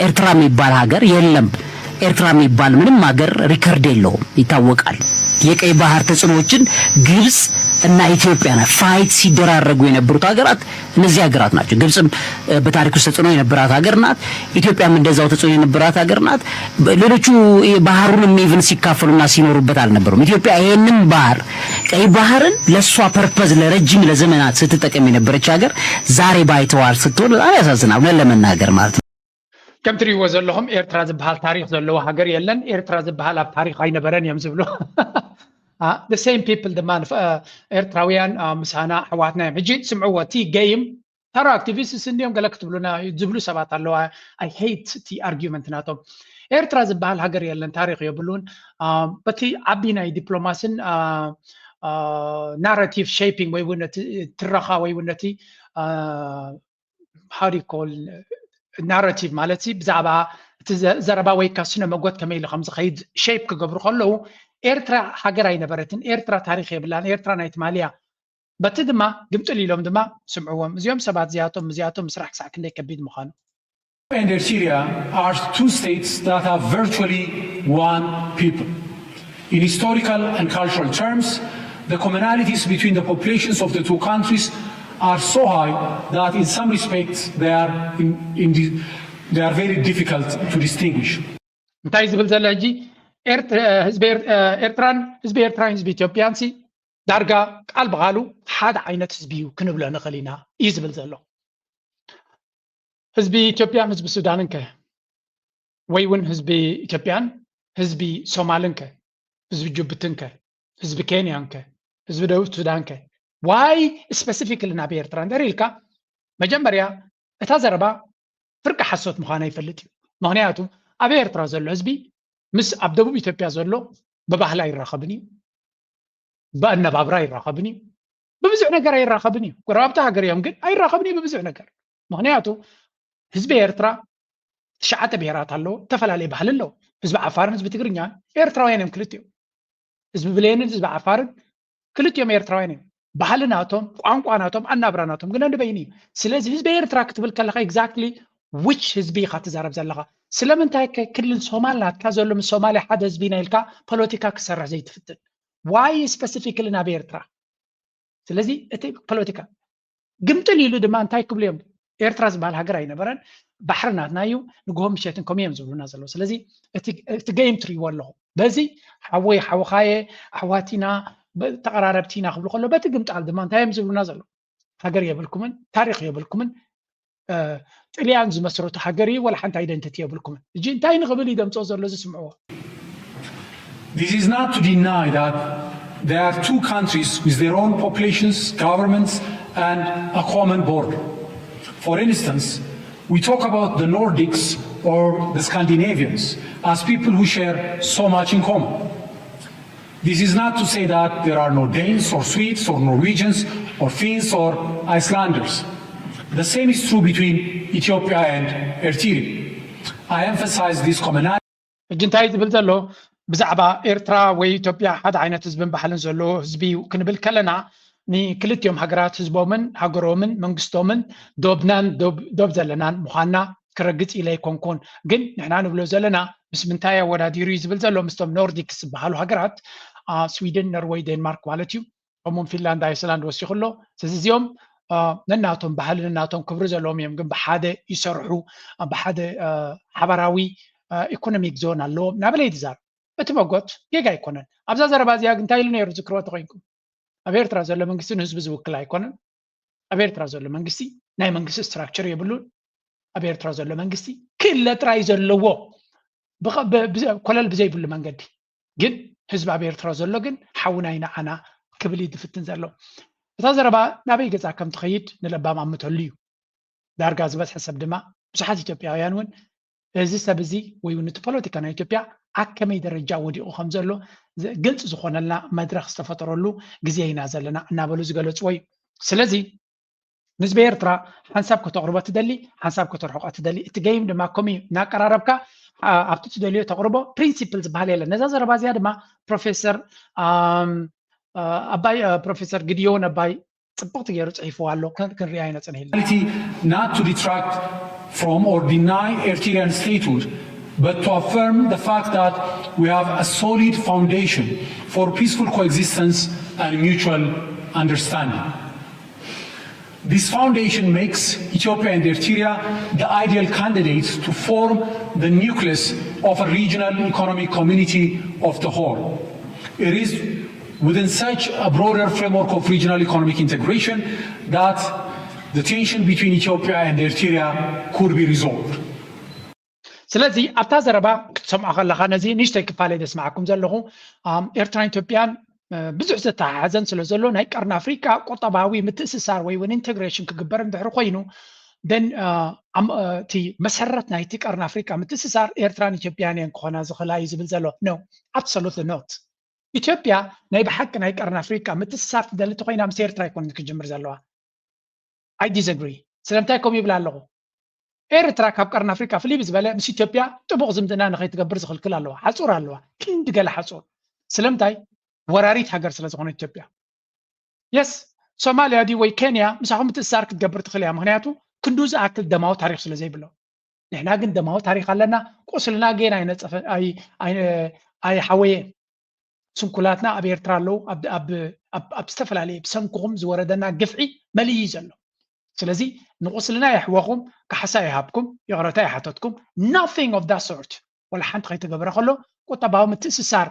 ኤርትራ የሚባል ሀገር የለም። ኤርትራ የሚባል ምንም ሀገር ሪከርድ የለውም፣ ይታወቃል። የቀይ ባህር ተጽዕኖዎችን ግብጽ እና ኢትዮጵያ ናት ፋይት ሲደራረጉ የነበሩት ሀገራት እነዚህ ሀገራት ናቸው። ግብጽም በታሪክ ውስጥ ተጽዕኖ የነበራት ሀገር ናት። ኢትዮጵያም እንደዛው ተጽዕኖ የነበራት ሀገር ናት። ሌሎቹ ባህሩንም ኢቭን ሲካፈሉና ሲኖሩበት አልነበሩም። ኢትዮጵያ ይህንን ባህር ቀይ ባህርን ለእሷ ፐርፐዝ ለረጅም ለዘመናት ስትጠቀም የነበረች ሀገር ዛሬ ባይተዋር ስትሆን በጣም ያሳዝናል፣ እውነት ለመናገር ማለት ነው። ከም ትሪእዎ ዘለኹም ኤርትራ ዝበሃል ታሪኽ ዘለዎ ሃገር የለን። ኤርትራ ዝበሃል ኣብ ታሪኽ ኣይነበረን እዮም ዝብሉ። The same people ድማ ኤርትራውያን ምሳና ኣሕዋትና እዮም። ሕጂ ስምዕዎ፣ እቲ ገይም ተራ ኣክቲቪስትስ እንዲዮም ገለ ክትብሉና ዝብሉ ሰባት ኣለዋ። I hate እቲ ኣርጊመንት ናቶም። ኤርትራ ዝበሃል ሃገር የለን፣ ታሪኽ የብሉን። በቲ ዓቢ ናይ ዲፕሎማስን ናራቲቭ ሼፒንግ ወይ እውን ነቲ ትረኻ ወይ እውን ነቲ how do you call ናራቲቭ ማለት ሲ ብዛዕባ እቲ ዘረባ ወይ ካ ስነ መጎት ከመይ ኢሉ ከም ዝኸይድ ሼፕ ክገብሩ ከለዉ ኤርትራ ሃገር ኣይነበረትን። ኤርትራ ታሪኽ የብላን። ኤርትራ ናይ ትማሊያ በቲ ድማ ግምጥል ኢሎም ድማ ስምዕዎም። እዚኦም ሰባት እዚኣቶም እዚኣቶም ምስራሕ ክሳዕ ክንደይ ከቢድ ምዃኑ። And Eritrea are two states that have virtually one people. In historical and cultural terms, the commonalities between the populations of the two countries are so high that in some respects they are, in, in the, they are very difficult to distinguish. እንታይ ዝብል ዘሎ ሕጂ ኤርትራን ህዝቢ ኤርትራን ህዝቢ ኢትዮጵያን ሲ ዳርጋ ቃል ብቃሉ ሓደ ዓይነት ህዝቢ እዩ ክንብሎ ንኽእል ኢና እዩ ዝብል ዘሎ። ህዝቢ ኢትዮጵያን ህዝቢ ሱዳንን ከ ወይ እውን ህዝቢ ኢትዮጵያን ህዝቢ ሶማልን ከ ህዝቢ ጅቡትን ከ ህዝቢ ኬንያን ከ ህዝቢ ደቡብ ሱዳን ከ ዋይ ስፐሲፊክሊ ናብ ኤርትራ እንድሕር ኢልካ መጀመርያ እታ ዘረባ ፍርቂ ሓሶት ምዃና ይፈልጥ እዩ። ምኽንያቱ ኣብ ኤርትራ ዘሎ ህዝቢ ምስ ኣብ ደቡብ ኢትዮጵያ ዘሎ ብባህሊ ኣይራኸብን እዩ፣ ብኣነባብራ ኣይራኸብን እዩ፣ ብብዙሕ ነገር ኣይራኸብን እዩ። ጎረባብቲ ሃገር እዮም ግን ኣይራኸብን እዩ ብብዙሕ ነገር። ምኽንያቱ ህዝቢ ኤርትራ ትሽዓተ ብሄራት ኣለዎ፣ ዝተፈላለየ ባህሊ ኣለዎ። ህዝቢ ዓፋርን ህዝቢ ትግርኛን ኤርትራውያን እዮም ክልቲኦም። ህዝቢ ብሌንን ህዝቢ ዓፋርን ክልቲኦም ኤርትራውያን እዮም። ባህሊ ናቶም፣ ቋንቋ ናቶም፣ ኣናብራ ናቶም ግን ኣንድ በይኑ እዩ። ስለዚ ህዝቢ ኤርትራ ክትብል ከለኻ exactly which ህዝቢ ኢኻ ትዛረብ ዘለኻ? ስለምንታይ ከ ክልል ሶማል ናትካ ዘሎ ምስ ሶማልያ ሓደ ህዝቢ ኢና ኢልካ ፖለቲካ ክሰርሕ ዘይትፍትን? ዋይ ስፐሲፊክሊ ናብ ኤርትራ? ስለዚ እቲ ፖለቲካ ግምጥል ኢሉ ድማ እንታይ ክብሉ እዮም? ኤርትራ ዝበሃል ሃገር ኣይነበረን፣ ባሕሪ ናትና እዩ፣ ንግሆ ምሸትን ከምኡ እዮም ዝብሉና ዘለዉ። ስለዚ እቲ ገይም ትርእይዎ ኣለኹም። በዚ ሓወይ ሓውኻየ ኣሕዋቲና ተቐራረብቲና ክብሉ ከሎ በቲ ግምጣል ድማ እንታይ እዮም ዝብሉና ዘለዉ? ሃገር የብልኩምን፣ ታሪኽ የብልኩምን፣ ጥልያን ዝመስረቱ ሃገር እዩ፣ ወላ ሓንቲ ኣይደንቲቲ የብልኩምን። እጂ እንታይ ንኽብል እዩ ደምፅኦ ዘሎ? እዚ ስምዕዎ። This is not to deny that there are two countries with their own populations, governments, and a common border. For instance, we talk about the Nordics or the Scandinavians as people who share so much in common. This is not to say that there are no Danes or Swedes or Norwegians or Finns or Icelanders. The same is true between Ethiopia and Eritrea. I emphasize this commonality. ሕጂ እንታይ ዝብል ዘሎ ብዛዕባ ኤርትራ ወይ ኢትዮጵያ ሓደ ዓይነት ህዝብን ባህልን ዘለዎ ህዝቢ እዩ ክንብል ከለና ንክልቲኦም ሃገራት ህዝቦምን ሃገሮምን መንግስቶምን ዶብናን ዶብ ዘለናን ምዃንና ክረግጽ ኢለ ኣይኮንኩን። ግን ንሕና ንብሎ ዘለና ምስ ምንታይ ኣወዳዲሩ እዩ ዝብል ዘሎ ምስቶም ኖርዲክስ ዝበሃሉ ሃገራት ስዊድን፣ ኖርወይ፣ ዴንማርክ ማለት እዩ። ከምኡውን ፊንላንድ፣ ኣይስላንድ ወሲኹ ኣሎ። ስለዚ እዚኦም ነናቶም ባህሊ ነናቶም ክብሪ ዘለዎም እዮም፣ ግን ብሓደ ይሰርሑ፣ ብሓደ ሓባራዊ ኢኮኖሚክ ዞን ኣለዎም እናበለ ይዛረብ። እቲ መጎት ጌጋ ኣይኮነን። ኣብዛ ዘረባ እዚኣ ግን እንታይ ኢሉ ነይሩ ዝክርዎ ተኮይንኩም? ኣብ ኤርትራ ዘሎ መንግስቲ ንህዝቢ ዝውክል ኣይኮነን። ኣብ ኤርትራ ዘሎ መንግስቲ ናይ መንግስቲ ስትራክቸር የብሉን። ኣብ ኤርትራ ዘሎ መንግስቲ ክእለ ጥራይ ዘለዎ ኮለል ብዘይብሉ መንገዲ ግን ህዝቢ ኣብ ኤርትራ ዘሎ ግን ሓውና ይንዓና ክብል እዩ ዝፍትን ዘሎ። እታ ዘረባ ናበይ ገጻ ከም ትኸይድ ንለባም ኣምተሉ እዩ። ዳርጋ ዝበዝሐ ሰብ ድማ ብዙሓት ኢትዮጵያውያን እውን እዚ ሰብ እዚ ወይ እውን እቲ ፖለቲካ ናይ ኢትዮጵያ ኣብ ከመይ ደረጃ ወዲቑ ከም ዘሎ ግልፂ ዝኾነልና መድረኽ ዝተፈጠረሉ ግዜ ኢና ዘለና እናበሉ ዝገለፅዎ እዩ። ስለዚ ንህዝቢ ኤርትራ ሓንሳብ ከተቕርቦ ትደሊ፣ ሓንሳብ ከተርሕቆ ትደሊ። እቲ ገይም ድማ ከምኡ እዩ። እናቀራረብካ ኣብቲ ትደልዮ ተቕርቦ። ፕሪንሲፕል ዝበሃል የለን። ነዛ ዘረባ እዚኣ ድማ ፕሮፌሰር ኣባይ ፕሮፌሰር ግድዮን ኣባይ ጽብቕቲ ገይሩ ጽሒፍዋ ኣሎ። ክንሪኣ ኢና ጽኒሕልና። Not to detract from or deny Eritrean statehood, but to affirm the fact that we have a solid foundation for peaceful coexistence and mutual understanding. This foundation makes Ethiopia and Eritrea the ideal candidates to form the nucleus of a regional economic community of the whole. It is within such a broader framework of regional economic integration that the tension between Ethiopia and Eritrea could be resolved. ስለዚ ኣብታ ዘረባ ክትሰምዖ ከለኻ ነዚ ንእሽተይ ክፋለይ ዘስማዓኩም ዘለኹ፣ ኣም፣ ኤርትራን ኢትዮጵያን፣ እ፣ ብዙሕ ዝተተሓሓዘን ስለ ዘሎ ናይ ቀርኒ ኣፍሪቃ ቁጠባዊ ምትእስሳር ወይ እውን ኢንተግሬሽን ክግበር እንድሕር ኮይኑ፣ then፣ እ፣ ኣም-፣ እ፣ እቲ መሰረት ናይቲ ቀርኒ ኣፍሪቃ ምትእስሳር ኤርትራን ኢትዮጵያን እየን ክኾና ዝኽእላ እዩ ዝብል ዘሎ። No, absolutely not. ኢትዮጵያ ናይ ብሓቂ ናይ ቀርኒ ኣፍሪቃ ምትእስሳር ትደሊ እንተኾይና ምስ ኤርትራ ኣይኮነን ክጅምር ዘለዋ። I disagree። ስለምንታይ ከምኡ ይብል ኣለኹ? ኤርትራ ካብ ቀርኒ ኣፍሪቃ ፍልይ ብዝበለ ምስ ኢትዮጵያ ጥቡቕ ዝምድና ንኸይትገብር ዝኽልክል ኣለዋ። ሓጹር ኣለዋ። ክንዲ ገለ ሓጹር። ስለምንታይ? ወራሪት ሃገር ስለ ዝኾነ ኢትዮጵያ። የስ፣ ሶማልያ ድዩ ወይ ኬንያ ምሳኹም ምትእስሳር ክትገብር ትኽእል እያ። ምኽንያቱ ክንዱ ዝኣክል ደማዊ ታሪኽ ስለ ዘይብሎም። ንሕና ግን ደማዊ ታሪኽ ኣለና። ቁስልና ጌና ኣይነጸፈ-፣ ኣይ-፣ ኣይ-፣ ኣይሓወየን። ስንኩላትና ኣብ ኤርትራ ኣለዉ። ኣብ፣ ኣብ፣ ኣብ፣ ኣብ ዝተፈላለየ ብሰንክኹም ዝወረደና ግፍዒ መሊኡ እዩ ዘሎ። ስለዚ ንቁስልና የሕወኹም፣ ካሕሳ ይሃብኩም፣ ይቕረታ ይሓተትኩም። Nothing of that sort። ወላ ሓንቲ ከይተገበረ ከሎ ቁጠባዊ ምትእስሳር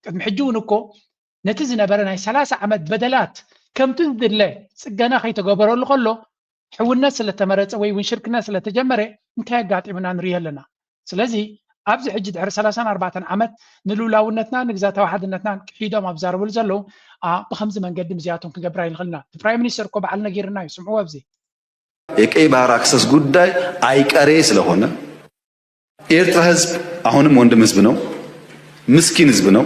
ቅድሚ ሕጂ እውን እኮ ነቲ ዝነበረ ናይ ሰላሳ ዓመት በደላት ከምቲ ዝድለ ጽገና ከይተገበረሉ ከሎ ሕውነት ስለተመረጸ ወይ እውን ሽርክነት ስለተጀመረ እንታይ ኣጋጢሙና ንርኢ ኣለና። ስለዚ ኣብዚ ሕጂ ድሕሪ ሰላሳን ኣርባዕተን ዓመት ንልኡላውነትና ንግዛታዊ ሓድነትናን ክሒዶም ኣብ ዝዛረብሉ ዘለዉ፣ ኣ፣ ብኸምዚ መንገዲ ምስዚኣቶም ክገብር ኣይንኽእልና። እቲ ፕራይም ሚኒስተር እኮ ባዕሉ ነጊርና እዩ፣ ስምዕዎ ኣብዚ። የቀይ ባህር ኣክሰስ ጉዳይ አይቀሬ ስለሆነ የኤርትራ ህዝብ አሁንም ወንድም ህዝብ ነው። ምስኪን ህዝብ ነው።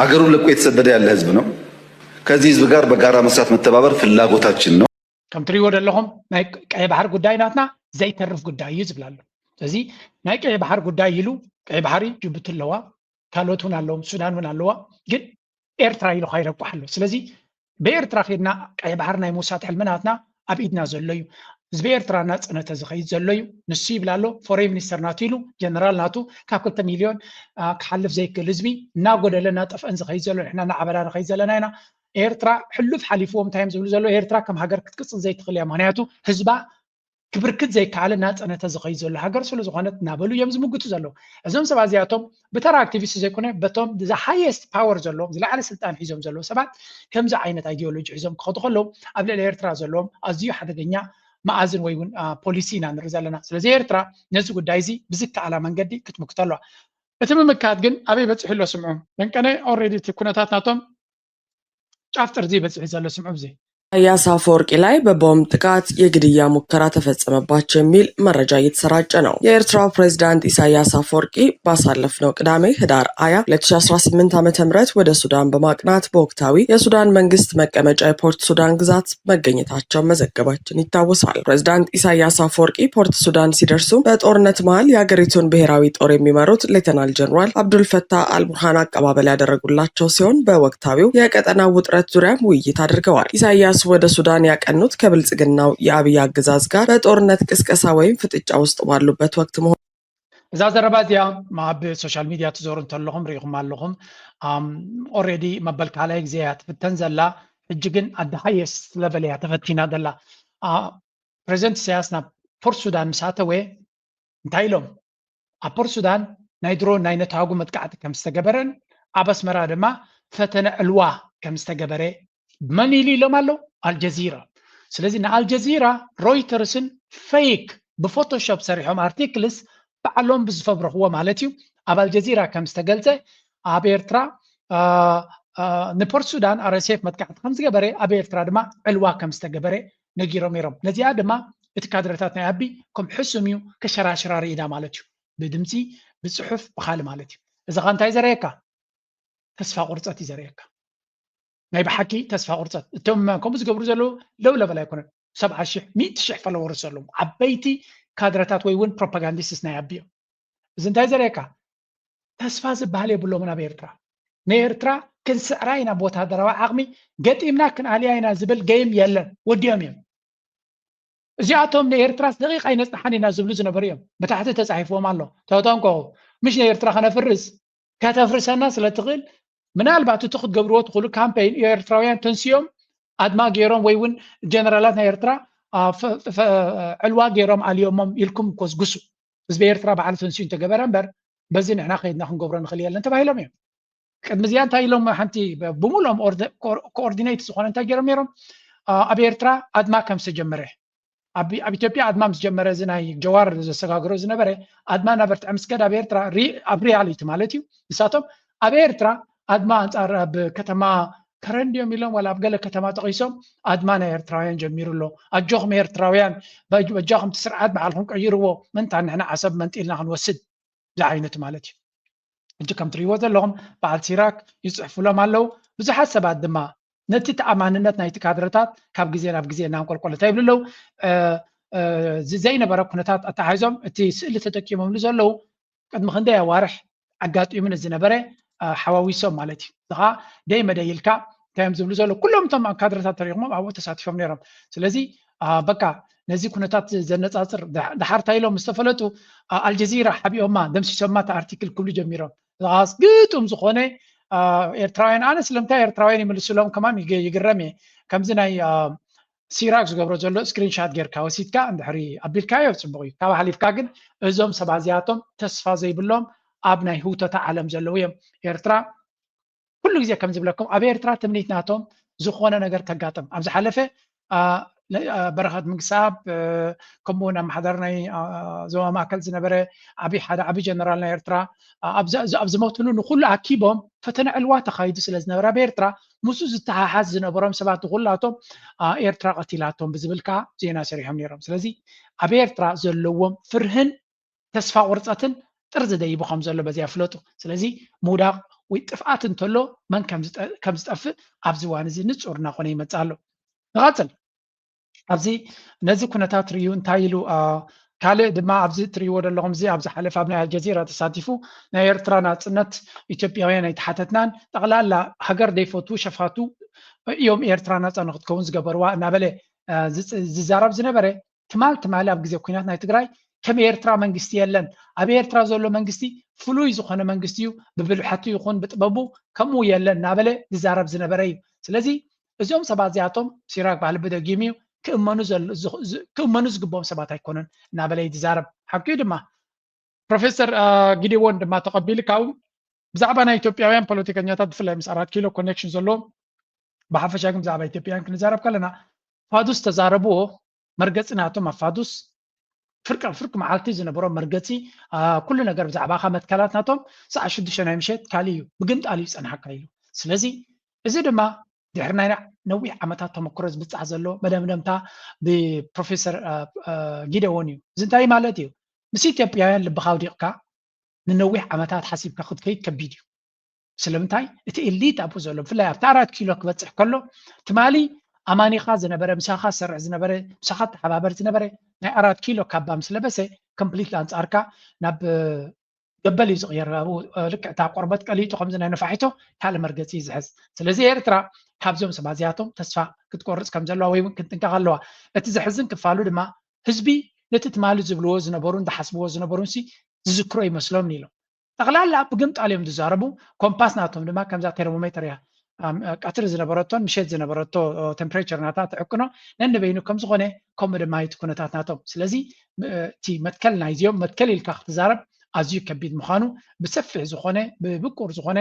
አገሩን ለቆ የተሰደደ ያለ ህዝብ ነው። ከዚህ ህዝብ ጋር በጋራ መስራት፣ መተባበር ፍላጎታችን ነው። ከም ትሪእዎ ዘለኹም ናይ ቀይ ባሕር ጉዳይ ናትና ዘይተርፍ ጉዳይ እዩ ዝብል ኣሎ። ስለዚ ናይ ቀይ ባሕር ጉዳይ ኢሉ ቀይ ባሕሪ ጅቡቲ ኣለዋ፣ ካልኦት እውን ኣለዎም፣ ሱዳን እውን ኣለዋ። ግን ኤርትራ ኢሉ ካይረቋሕ ኣሎ። ስለዚ ብኤርትራ ኬድና ቀይ ባሕር ናይ ምውሳድ ሕልሚ ናትና ኣብ ኢድና ዘሎ እዩ። ህዝቢ ኤርትራ እናጸነተ ዝኸይድ ዘሎ እዩ። ንሱ ይብል ኣሎ፣ ፎሬን ሚኒስተር ናቱ ኢሉ፣ ጀነራል ናቱ ካብ ክልተ ሚልዮን፣ ኣ፣ ክሓልፍ ዘይክእል ህዝቢ እናጎደለ እናጠፍአን ዝኸይድ ዘሎ፣ ንሕና እናዓበና ንኸይድ ዘለና ኢና። ኤርትራ ሕሉፍ ሓሊፍዎም እንታይ እዮም ዝብሉ ዘለዉ? ኤርትራ ከም ሃገር ክትቅጽል ዘይትኽእል እያ። ምኽንያቱ ህዝባ ክብርክት ዘይከኣለ እናጸነተ ዝኸይድ ዘሎ ሃገር ስለ ዝኾነት እናበሉ እዮም ዝምግቱ ዘለዉ። እዞም ሰባት እዚኣቶም ብተራ ኣክቲቪስት ዘይኮነ በቶም the highest power ዘለዎም ዝለዓለ ስልጣን ሒዞም ዘለዉ ሰባት ከምዚ ዓይነት ኣይዲዮሎጂ ሒዞም ክኸዱ ከለዉ ኣብ ልዕሊ ኤርትራ ዘለዎም ኣዝዩ ሓደገኛ መኣዝን ወይ እውን፣ ኣ፣ ፖሊሲ ኢና ንርኢ ዘለና። ስለዚ ኤርትራ ነዚ ጉዳይ እዚ ብዝከኣላ መንገዲ ክትምክቶ ኣለዋ። እቲ ምምካት ግን ኣበይ በጺሑ ኣሎ ስምዑ። ደንቀነ ኦልሬዲ እቲ ኩነታት ናቶም ጫፍ ጥርዚ በጺሑ ዘሎ ስምዑ። እዚ ኢሳያስ አፈወርቂ ላይ በቦምብ ጥቃት የግድያ ሙከራ ተፈጸመባቸው የሚል መረጃ እየተሰራጨ ነው። የኤርትራው ፕሬዝዳንት ኢሳያስ አፈወርቂ ባሳለፍነው ቅዳሜ ህዳር ሃያ ሁለት ሺ አስራ ስምንት ዓመተ ምህረት ወደ ሱዳን በማቅናት በወቅታዊ የሱዳን መንግስት መቀመጫ የፖርት ሱዳን ግዛት መገኘታቸው መዘገባችን ይታወሳል። ፕሬዝዳንት ኢሳያስ አፈወርቂ ፖርት ሱዳን ሲደርሱ በጦርነት መሃል የሀገሪቱን ብሔራዊ ጦር የሚመሩት ሌተናል ጀነራል አብዱልፈታህ አልቡርሃን አቀባበል ያደረጉላቸው ሲሆን በወቅታዊው የቀጠናው ውጥረት ዙሪያም ውይይት አድርገዋል። ኢሳያስ ወደ ሱዳን ያቀኑት ከብልጽግናው የአብይ አገዛዝ ጋር በጦርነት ቅስቀሳ ወይም ፍጥጫ ውስጥ ባሉበት ወቅት መሆኑ እዛ ዘረባ እዚኣ ኣብ ሶሻል ሚድያ ትዞሩ እንተለኹም ርኢኹም ኣለኹም። ኦልሬዲ መበል ካልኣይ ግዜ እያ ትፍተን ዘላ። ሕጂ ግን ኣደ ሃየስት ለቨል እያ ተፈቲና ዘላ። ፕሬዚደንት ኢሳያስ ናብ ፖርት ሱዳን ምስ ኣተወ እንታይ ኢሎም? ኣብ ፖርት ሱዳን ናይ ድሮን ናይ ነታጉ መጥቃዕቲ ከም ዝተገበረን ኣብ ኣስመራ ድማ ፈተነ ዕልዋ ከም ዝተገበረ መን ኢሉ ኢሎም ኣለዉ? ኣልጀዚራ። ስለዚ ንኣልጀዚራ ሮይተርስን ፌክ ብፎቶሾፕ ሰሪሖም ኣርቲክልስ ባዕሎም ብዝፈብረኽዎ ማለት እዩ ኣብ ኣልጀዚራ ከም ዝተገልጸ ኣብ ኤርትራ ንፖርት ሱዳን ኣርኤስኤፍ መጥቃዕቲ ከም ዝገበረ ኣብ ኤርትራ ድማ ዕልዋ ከም ዝተገበረ ነጊሮም ነይሮም። ነዚኣ ድማ እቲ ካድረታት ናይ ኣቢ ከም ሕሱም እዩ ከሸራሽራ ርኢና ማለት እዩ። ብድምፂ ብፅሑፍ ብካል ማለት እዩ። እዚ ካ እንታይ ዘረየካ? ተስፋ ቁርፀት እዩ ዘረየካ። ናይ ብሓቂ ተስፋ ቁርፀት። እቶም ከምኡ ዝገብሩ ዘለዉ ለው ለበል ኣይኮነን። ሰብዓ ሽሕ ሚእቲ ሽሕ ፎሎወርስ ዘለዎም ዓበይቲ ካድረታት ወይ እውን ፕሮፓጋንዲስትስ ናይ ኣቢ እዮም። እዚ እንታይ ዘረየካ? ተስፋ ዝበሃል የብሎምን ኣብ ኤርትራ። ንኤርትራ ክንስዕራ ኢና ብወታደራዊ ዓቕሚ ገጢምና ክንኣልያ ኢና ዝብል ገይም የለን። ወዲኦም እዮም። እዚኣቶም ንኤርትራስ ደቂቕ ኣይነጽንሓን ኢና ዝብሉ ዝነበሩ እዮም። ብታሕቲ ተጻሒፍዎም ኣሎ። ተጠንቀቑ፣ ምሽ ንኤርትራ ከነፍርስ፣ ከተፍርሰና ስለ ትኽእል፣ ምናልባት እቲ ክትገብርዎ ትኽእሉ ካምፔይን፣ ኤርትራውያን ተንስዮም ኣድማ ገይሮም ወይ እውን ጀነራላት ናይ ኤርትራ፣ አ፣ ፈ-፣ ፈ-፣ ዕልዋ ገይሮም ኣልዮሞም ኢልኩም ኮስጉሱ። ህዝቢ ኤርትራ ባዕሉ ተንስዩ እንተገበረ እምበር፣ በዚ ንሕና ከይድና ክንገብሮ ንኽእል የለን ተባሂሎም እዮም። ቅድሚ እዚኣ እንታይ ኢሎም? ሓንቲ ብምሉኦም ኦርደ-፣ ኮ-፣ ኮኦርዲኔት ዝኾነ እንታይ ገይሮም ነይሮም? አ፣ ኣብ ኤርትራ ኣድማ ከም ዝተጀመረ፣ ኣብ፣ ኣብ ኢትዮጵያ ኣድማ ምስ ጀመረ፣ እዚ ናይ ጀዋር ዘሰጋግሮ ዝነበረ ኣድማ እናበርትዐ ምስ ከደ፣ ኣብ ኤርትራ ሪ-፣ ኣብ ሪያሊቲ ማለት እዩ፣ ንሳቶም ኣብ ኤርትራ ኣድማ ኣንጻር፣ ኣብ ከተማ ከረን ድዮም ኢሎም ዋላ ኣብ ገለ ከተማ ጠቒሶም፣ ኣድማ ናይ ኤርትራውያን ጀሚሩ ኣሎ፣ ኣጆኹም ኤርትራውያን፣ በጅ-፣ በጃኹም እቲ ስርዓት ባዕልኹም ቀይርዎ፣ ምንታ ንሕና ዓሰብ መንጢልና ክንወስድ ዝዓይነቱ ማለት እዩ። ሕጂ ከም ትርእይዎ ዘለኹም በዓል ሲራክ ይጽሕፉሎም ኣለዉ። ብዙሓት ሰባት ድማ ነቲ ተኣማንነት ናይቲ ካድረታት ካብ ግዜ ናብ ግዜ እናንቆልቆለ እንታይ ይብሉ ኣለዉ? እ፣ እ፣ ዝ-፣ ዘይነበረ ኩነታት ኣተሓሒዞም እቲ ስእሊ ተጠቂሞምሉ ዘለዉ ቅድሚ ክንደይ ኣዋርሕ ኣጋጢሙን ዝነበረ፣ እ፣ ሓዋዊሶም ማለት እዩ። እዚ ኸኣ ደይ መደይ ኢልካ እንታይ እዮም ዝብሉ ዘለዉ? ኩሎም እቶም ካድረታት ተሪኽሞም ኣብኡ ተሳቲፎም ነይሮም። ስለዚ፣ እ፣ በቃ ነዚ ኩነታት ዘነጻጽር ዳ-፣ ዳሓር እንታይ ኢሎም ምስ ተፈለጡ፣ እ፣ ኣልጀዚራ ሓቢኦማ፣ ደምሲሶማ እቲ ኣርቲክል ክብሉ ጀሚሮም። እዚ ኸኣ ግጡም ዝኾነ፣ እ፣ ኤርትራውያን፣ ኣነ ስለምንታይ ኤርትራውያን ይምልስሎም ከማን ይግ-፣ ይግረም እየ። ከምዚ ናይ፣ እ፣ ሲራክ ዝገብሮ ዘሎ ስክሪንሻት ጌርካ ወሲድካ እንድሕሪ ኣቢልካዮ ጽቡቕ እዩ። ካብ ሓሊፍካ ግን እዞም ሰባት እዚኣቶም ተስፋ ዘይብሎም ኣብ ናይ ህውተታ ዓለም ዘለዉ እዮም። ኤርትራ ኩሉ ግዜ ከም ዝብለኩም ኣብ ኤርትራ ትምኒት ናቶም ዝኾነ ነገር ከጋጥም። ኣብ ዝሓለፈ፣ አ፣ ለ-፣ አ፣ በረኸት ምግስኣብ፣ እ፣ ከምኡ እውን ኣመሓዳሪ ናይ፣ አ፣ ዞባ ማእከል ዝነበረ ዓቢ፣ ሓደ ዓቢ ጀነራል ናይ ኤርትራ፣ አ፣ ኣብ ዘ-፣ ኣብ ዝሞትሉ ንኹሉ ኣኪቦም ፈተነ ዕልዋ ተኻይዱ ስለ ዝነበረ ኣብ ኤርትራ ምስኡ ዝተሓሓዝ ዝነበሮም ሰባት ንኹላቶም፣ አ፣ ኤርትራ ቀቲላቶም ብዝብል ከኣ ዜና ሰሪሖም ነይሮም። ስለዚ ኣብ ኤርትራ ዘለዎም ፍርህን ተስፋ ቁርጸትን ጥርዚ ደይቡ ከም ዘሎ በዚኣ ፍለጡ። ስለዚ ምውዳቕ ወይ ጥፍኣት እንተሎ መን ከም ዝጠ-፣ ከም ዝጠፍእ ኣብዚ እዋን እዚ ንጹር እናኾነ ይመጽእ ኣሎ። ንቐጽል። ኣብዚ ነዚ ኩነታት ርእዩ እንታይ ኢሉ፣ አ፣ ካልእ ድማ ኣብዚ እትርእይዎ ዘለኹም እዚ ኣብ ዝሓለፈ ኣብ ናይ ኣልጀዚራ ተሳቲፉ ናይ ኤርትራ ናጽነት ኢትዮጵያውያን ኣይተሓተትናን፣ ጠቕላላ ሃገር ዘይፈትዉ ሸፋቱ እዮም ኤርትራ ናጻ ንክትከውን ዝገበርዋ እናበለ፣ አ፣ ዝጽ-፣ ዝዛረብ ዝነበረ ትማል ትማሊ ኣብ ግዜ ኲናት ናይ ትግራይ ከም ኤርትራ መንግስቲ የለን፣ ኣብ ኤርትራ ዘሎ መንግስቲ ፍሉይ ዝኾነ መንግስቲ እዩ፣ ብብልሐቱ ይኹን ብጥበቡ ከምኡ የለን እናበለ ዝዛረብ ዝነበረ እዩ። ስለዚ እዚኦም ሰባት እዚኣቶም ሲራክ ባህልቢ ደጊሙ እዩ፣ ክእመኑ ዘል-፣ ዝ-፣ ዝ-፣ ክእመኑ ዝግብኦም ሰባት ኣይኮኑን እናበለ እዩ ዝዛረብ። ሓቂ እዩ ድማ። ፕሮፌሰር፣ አ፣ ጊዴዎን ድማ ተቐቢሉ ካብኡ ብዛዕባ ናይ ኢትዮጵያውያን ፖለቲከኛታት ብፍላይ ምስ ኣራት ኪሎ ኮኔክሽን ዘለዎም ብሓፈሻ ግን ብዛዕባ ኢትዮጵያውያን ክንዛረብ ከለና ፋዱስ ተዛረብዎ መርገጺ ናቶም ኣብ ፋዱስ ፍርቂ ፍርቂ መዓልቲ ዝነበሮም መርገጺ፣ አ፣ ኩሉ ነገር ብዛዕባኻ መትከላት ናቶም ሰዓት ሽዱሽተ ናይ ምሸት ካልእ እዩ፣ ብግምጣል እዩ ዝጸንሓካ ኢሉ። ስለዚ እዚ ድማ ድሕሪ ናይ ነዊሕ ዓመታት ተመክሮ ዝብጻሕ ዘሎ መደምደምታ ብፕሮፌሰር፣ አ፣ አ፣ ጊደዎን እዩ። እዚ እንታይ ማለት እዩ? ምስ ኢትዮጵያውያን ልብኻ ኣውዲቕካ ንነዊሕ ዓመታት ሓሲብካ ክትከይድ ከቢድ እዩ። ስለምንታይ? እቲ ኤሊት ኣብኡ ዘሎ፣ ብፍላይ ኣብቲ ኣራት ኪሎ ክበጽሕ ከሎ፣ ትማሊ ኣማኒኻ ዝነበረ፣ ምሳኻ ዝሰርሕ ዝነበረ፣ ምሳኻ ተሓባበር ዝነበረ ናይ ኣራት ኪሎ ካባ ምስ ለበሰ፣ ኮምፕሊት ኣንጻርካ ናብ፣ እ፣ ገበል እዩ ዝቕየር። ኣብኡ፣ እ፣ ልክዕ እታ ቆርበት ቀሊጡ ከምዚ ናይ ነፋሒቶ ካልእ መርገጺ እዩ ዝሕዝ። ስለዚ ኤርትራ ካብዞም ሰባት እዚኣቶም ተስፋ ክትቆርጽ ከም ዘለዋ ወይ እውን ክትጥንቀቕ ኣለዋ። እቲ ዘሕዝን ክፋሉ ድማ ህዝቢ ነቲ ትማሊ ዝብልዎ ዝነበሩን ዝሓስብዎ ዝነበሩን ሲ ዝዝክሮ ይመስሎም ኢሎም። ጠቕላላ ብግምጣል እዮም ዝዛረቡ። ኮምፓስ ናቶም ድማ ከምዛ ቴርሞሜተር እያ። ኣም፣ ቀትሪ ዝነበረቶን ምሸት ዝነበረቶ፣ ኦ፣ ቴምፕሬቸር ናታ ትዕቅኖ ነንበይኑ ከም ዝኾነ፣ ከምኡ ድማ እቲ ኩነታት ናቶም። ስለዚ፣ ም-፣ እቲ መትከል ናይዚኦም መትከል ኢልካ ክትዛረብ ኣዝዩ ከቢድ ምዃኑ ብሰፊሕ ዝኾነ፣ ብብቁር ዝኾነ፣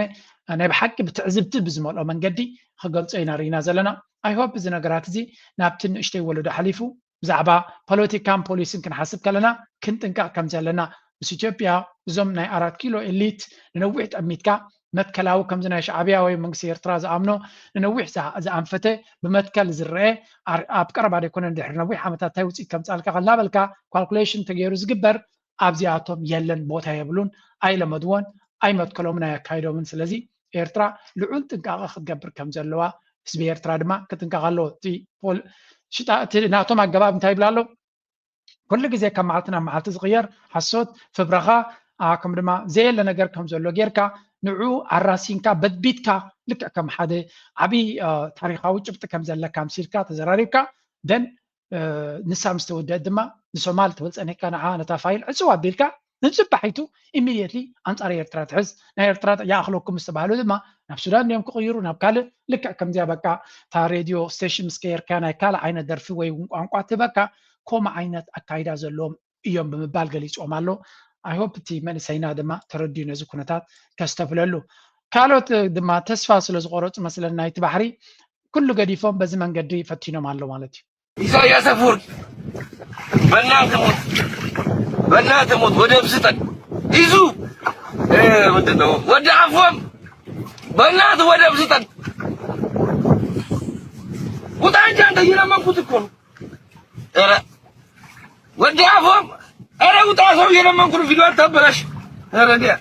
ናይ ብሓቂ ብትዕዝብቲ ብዝመልኦ መንገዲ ክገልጾ ኢና ርኢና ዘለና። ኣይ ሆፕ እዚ ነገራት እዚ ናብቲ ንእሽተይ ወለዶ ሓሊፉ ብዛዕባ ፖለቲካን ፖሊስን ክንሓስብ ከለና ክንጥንቀቕ ከም ዘለና፣ ምስ ኢትዮጵያ እዞም ናይ ኣራት ኪሎ ኤሊት ንነዊሕ ጠሚትካ መትከላዊ ከምዚ ናይ ሻዕብያ ወይ መንግስቲ ኤርትራ ዝኣምኖ ንነዊሕ ዝኣ-፣ ዝኣንፈተ ብመትከል ዝረአ ኣር-፣ ኣብ ቀረባ ዘይኮነ ድሕሪ ነዊሕ ዓመታት እንታይ ውፅኢት ከምፃልካ እናበልካ ካልኩሌሽን ተገይሩ ዝግበር ኣብዚኣቶም የለን፣ ቦታ የብሉን፣ ኣይለመድዎን፣ ኣይመትከሎምን፣ ኣየካይዶምን። ስለዚ ኤርትራ ልዑል ጥንቃቐ ክትገብር ከም ዘለዋ ህዝቢ ኤርትራ ድማ ክጥንቀቕ ኣለዎ። እቲ ፖል-፣ ሽጣ-፣ እቲ ናቶም ኣገባብ እንታይ ይብላ ኣሎ? ኩሉ ግዜ ካብ መዓልቲ ናብ መዓልቲ ዝቕየር ሓሶት፣ ፍብረኻ፣ ኣ፣ ከም ድማ ዘየለ ነገር ከም ዘሎ ጌርካ ንዑ ኣራሲንካ በድቢትካ ልክዕ ከም ሓደ ዓብዪ፣ ኣ፣ ታሪኻዊ ጭብጢ ከም ዘለካ ኣምሲልካ ተዘራሪብካ ደን ንሳ ምስ ተወደአት ድማ ንሶማል ትብል ጸኒሕካ ንዓ ነታ ፋይል ዕጽው ኣቢልካ ንጽባሒቱ ኢሚድየትሊ ኣንጻር ኤርትራ ትሕዝ። ናይ ኤርትራ ይኣኽለኩም ምስ ተባህሉ ድማ ናብ ሱዳን እዮም ክቕይሩ ናብ ካልእ ልክዕ ከምዚኣ በቃ እታ ሬድዮ ስቴሽን ምስ ቀየርካ ናይ ካልእ ዓይነት ደርፊ ወይ እውን ቋንቋ ትህበካ ከምኡ ዓይነት ኣካይዳ ዘለዎም እዮም ብምባል ገሊፅዎም ኣሎ። I hope እቲ መንእሰይና ድማ ተረዲኡ ነዚ ኩነታት ከስተብህለሉ። ካልኦት ድማ ተስፋ ስለ ዝቆረፁ መስለኒ ናይቲ ባሕሪ ኩሉ ገዲፎም በዚ መንገዲ ፈቲኖም ኣሎ ማለት እዩ። ኢሳያስ ኣፈወርቂ በእናትህ ሙት፣ በእናትህ ሙት፣ ወደብ ስጠን። ኢሱ ምንድን ነው ወደ አፎም በእናትህ ወደብ ስጠን። ውጣ እንጂ አንተ እየለመንኩት እኮ ነው። ኧረ ወደ አፎም ኧረ ውጣ ሰው እየለመንኩ ነው። ቪዲዮ አታበላሽ። ኧረ እንዲያ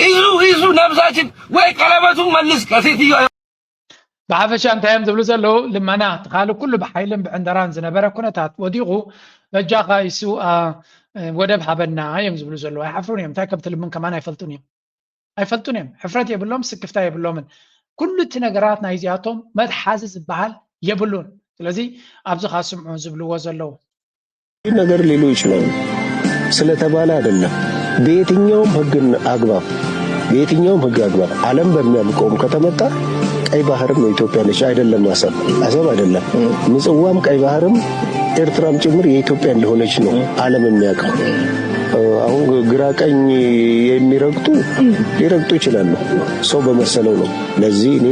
ኢሱ ኢሱ ነብሳችን ወይ ቀለበቱን መልስ ከሴትዮ ብሓፈሻ እንታይ እዮም ዝብሉ ዘለዉ? ልመና ትኻል ኩሉ ብሓይልን ብዕንደራን ዝነበረ ኩነታት ወዲቑ በጃኻ ኢሱ ወደብ ሃበና እዮም ዝብሉ ዘለዉ። ኣይሓፍሩን እዮም። እንታይ ከም ትልምን ከማን ኣይፈልጡን እዮም። ኣይፈልጡን እዮም። ሕፍረት የብሎም፣ ስክፍታ የብሎምን። ኩሉ እቲ ነገራት ናይዚኣቶም መትሓዚ ዝበሃል የብሉን። ስለዚ ኣብዚ ኻስምዑ ዝብልዎ ዘለዉ ነገር ሊሉ ይችላሉ ስለተባለ አይደለም። በየትኛውም ህግን አግባብ በየትኛውም ህግ አግባብ ዓለም በሚያውቀውም ከተመጣ ቀይ ባህርም የኢትዮጵያ ነች። አይደለም አሰብ አሰብ አይደለም ምጽዋም ቀይ ባህርም ኤርትራም ጭምር የኢትዮጵያ እንደሆነች ነው ዓለም የሚያውቀው። አሁን ግራ ቀኝ የሚረግጡ ሊረግጡ ይችላሉ። ሰው በመሰለው ነው። ለዚህ እኔ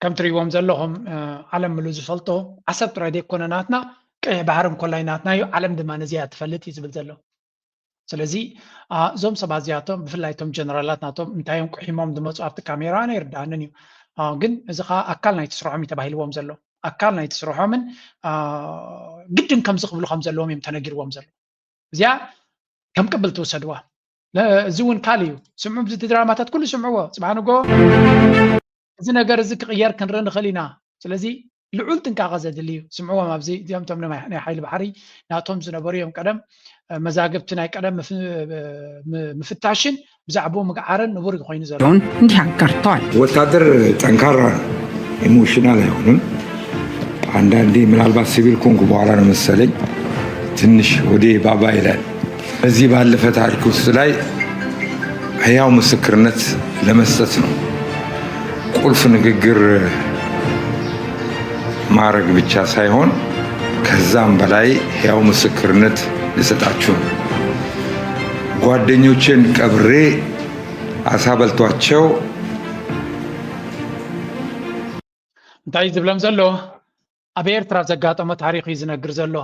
ከም ትሪእዎም ዘለኹም ዓለም ምሉ ዝፈልጦ ዓሰብ ጥራይ ዘይኮነ ናትና ቀይሕ ባሕሪ እንኮላይ ናትና እዩ። ዓለም ድማ ነዚኣ ትፈልጥ እዩ ዝብል ዘሎ። ስለዚ እዞም ሰባት እዚኣቶም ብፍላይ እቶም ጀነራላት ናቶም እንታይ እዮም ቁሒሞም ዝመፁ ኣብቲ ካሜራ ኣይርድኣንን እዩ። ግን እዚ ከዓ ኣካል ናይቲ ስርሖም እዩ ተባሂልዎም ዘሎ። ኣካል ናይቲ ስርሖምን ግድን ከምዚ ክብሉ ከም ዘለዎም እዮም ተነጊርዎም ዘሎ። እዚኣ ከም ቅብል ትውሰድዋ። እዚ እውን ካል እዩ። ስምዑ፣ እዚ ድራማታት ኩሉ ስምዕዎ። ፅባሕ ንጎ እዚ ነገር እዚ ክቕየር ክንርኢ ንኽእል ኢና። ስለዚ ልዑል ጥንቃቐ ዘድሊ እዩ። ስምዕዎም፣ ኣብዚ እዚኦም ቶም ናይ ሓይሊ ባሕሪ ናቶም ዝነበሩ እዮም። ቀደም መዛግብቲ ናይ ቀደም ምፍታሽን ብዛዕባኡ ምግዓርን ንቡር ኮይኑ ዘሎ። እንዲህ አጋርተዋል። ወታደር ጠንካራ ነው፣ ኢሞሽናል አይሆንም። አንዳንዴ ምናልባት ሲቪል ኮንኩ በኋላ ነው መሰለኝ ትንሽ ወደ ባባ ይላል። በዚህ ባለፈ ታሪክ ውስጥ ላይ ህያው ምስክርነት ለመስጠት ነው። ቁልፍ ንግግር ማድረግ ብቻ ሳይሆን ከዛም በላይ ህያው ምስክርነት ልሰጣችሁ ነው። ጓደኞቼን ቀብሬ አሳ በልቷቸው እንታይ ዝብለም ዘሎ ኣብ ኤርትራ ዘጋጠመ ታሪኽ እዩ ዝነግር ዘሎ።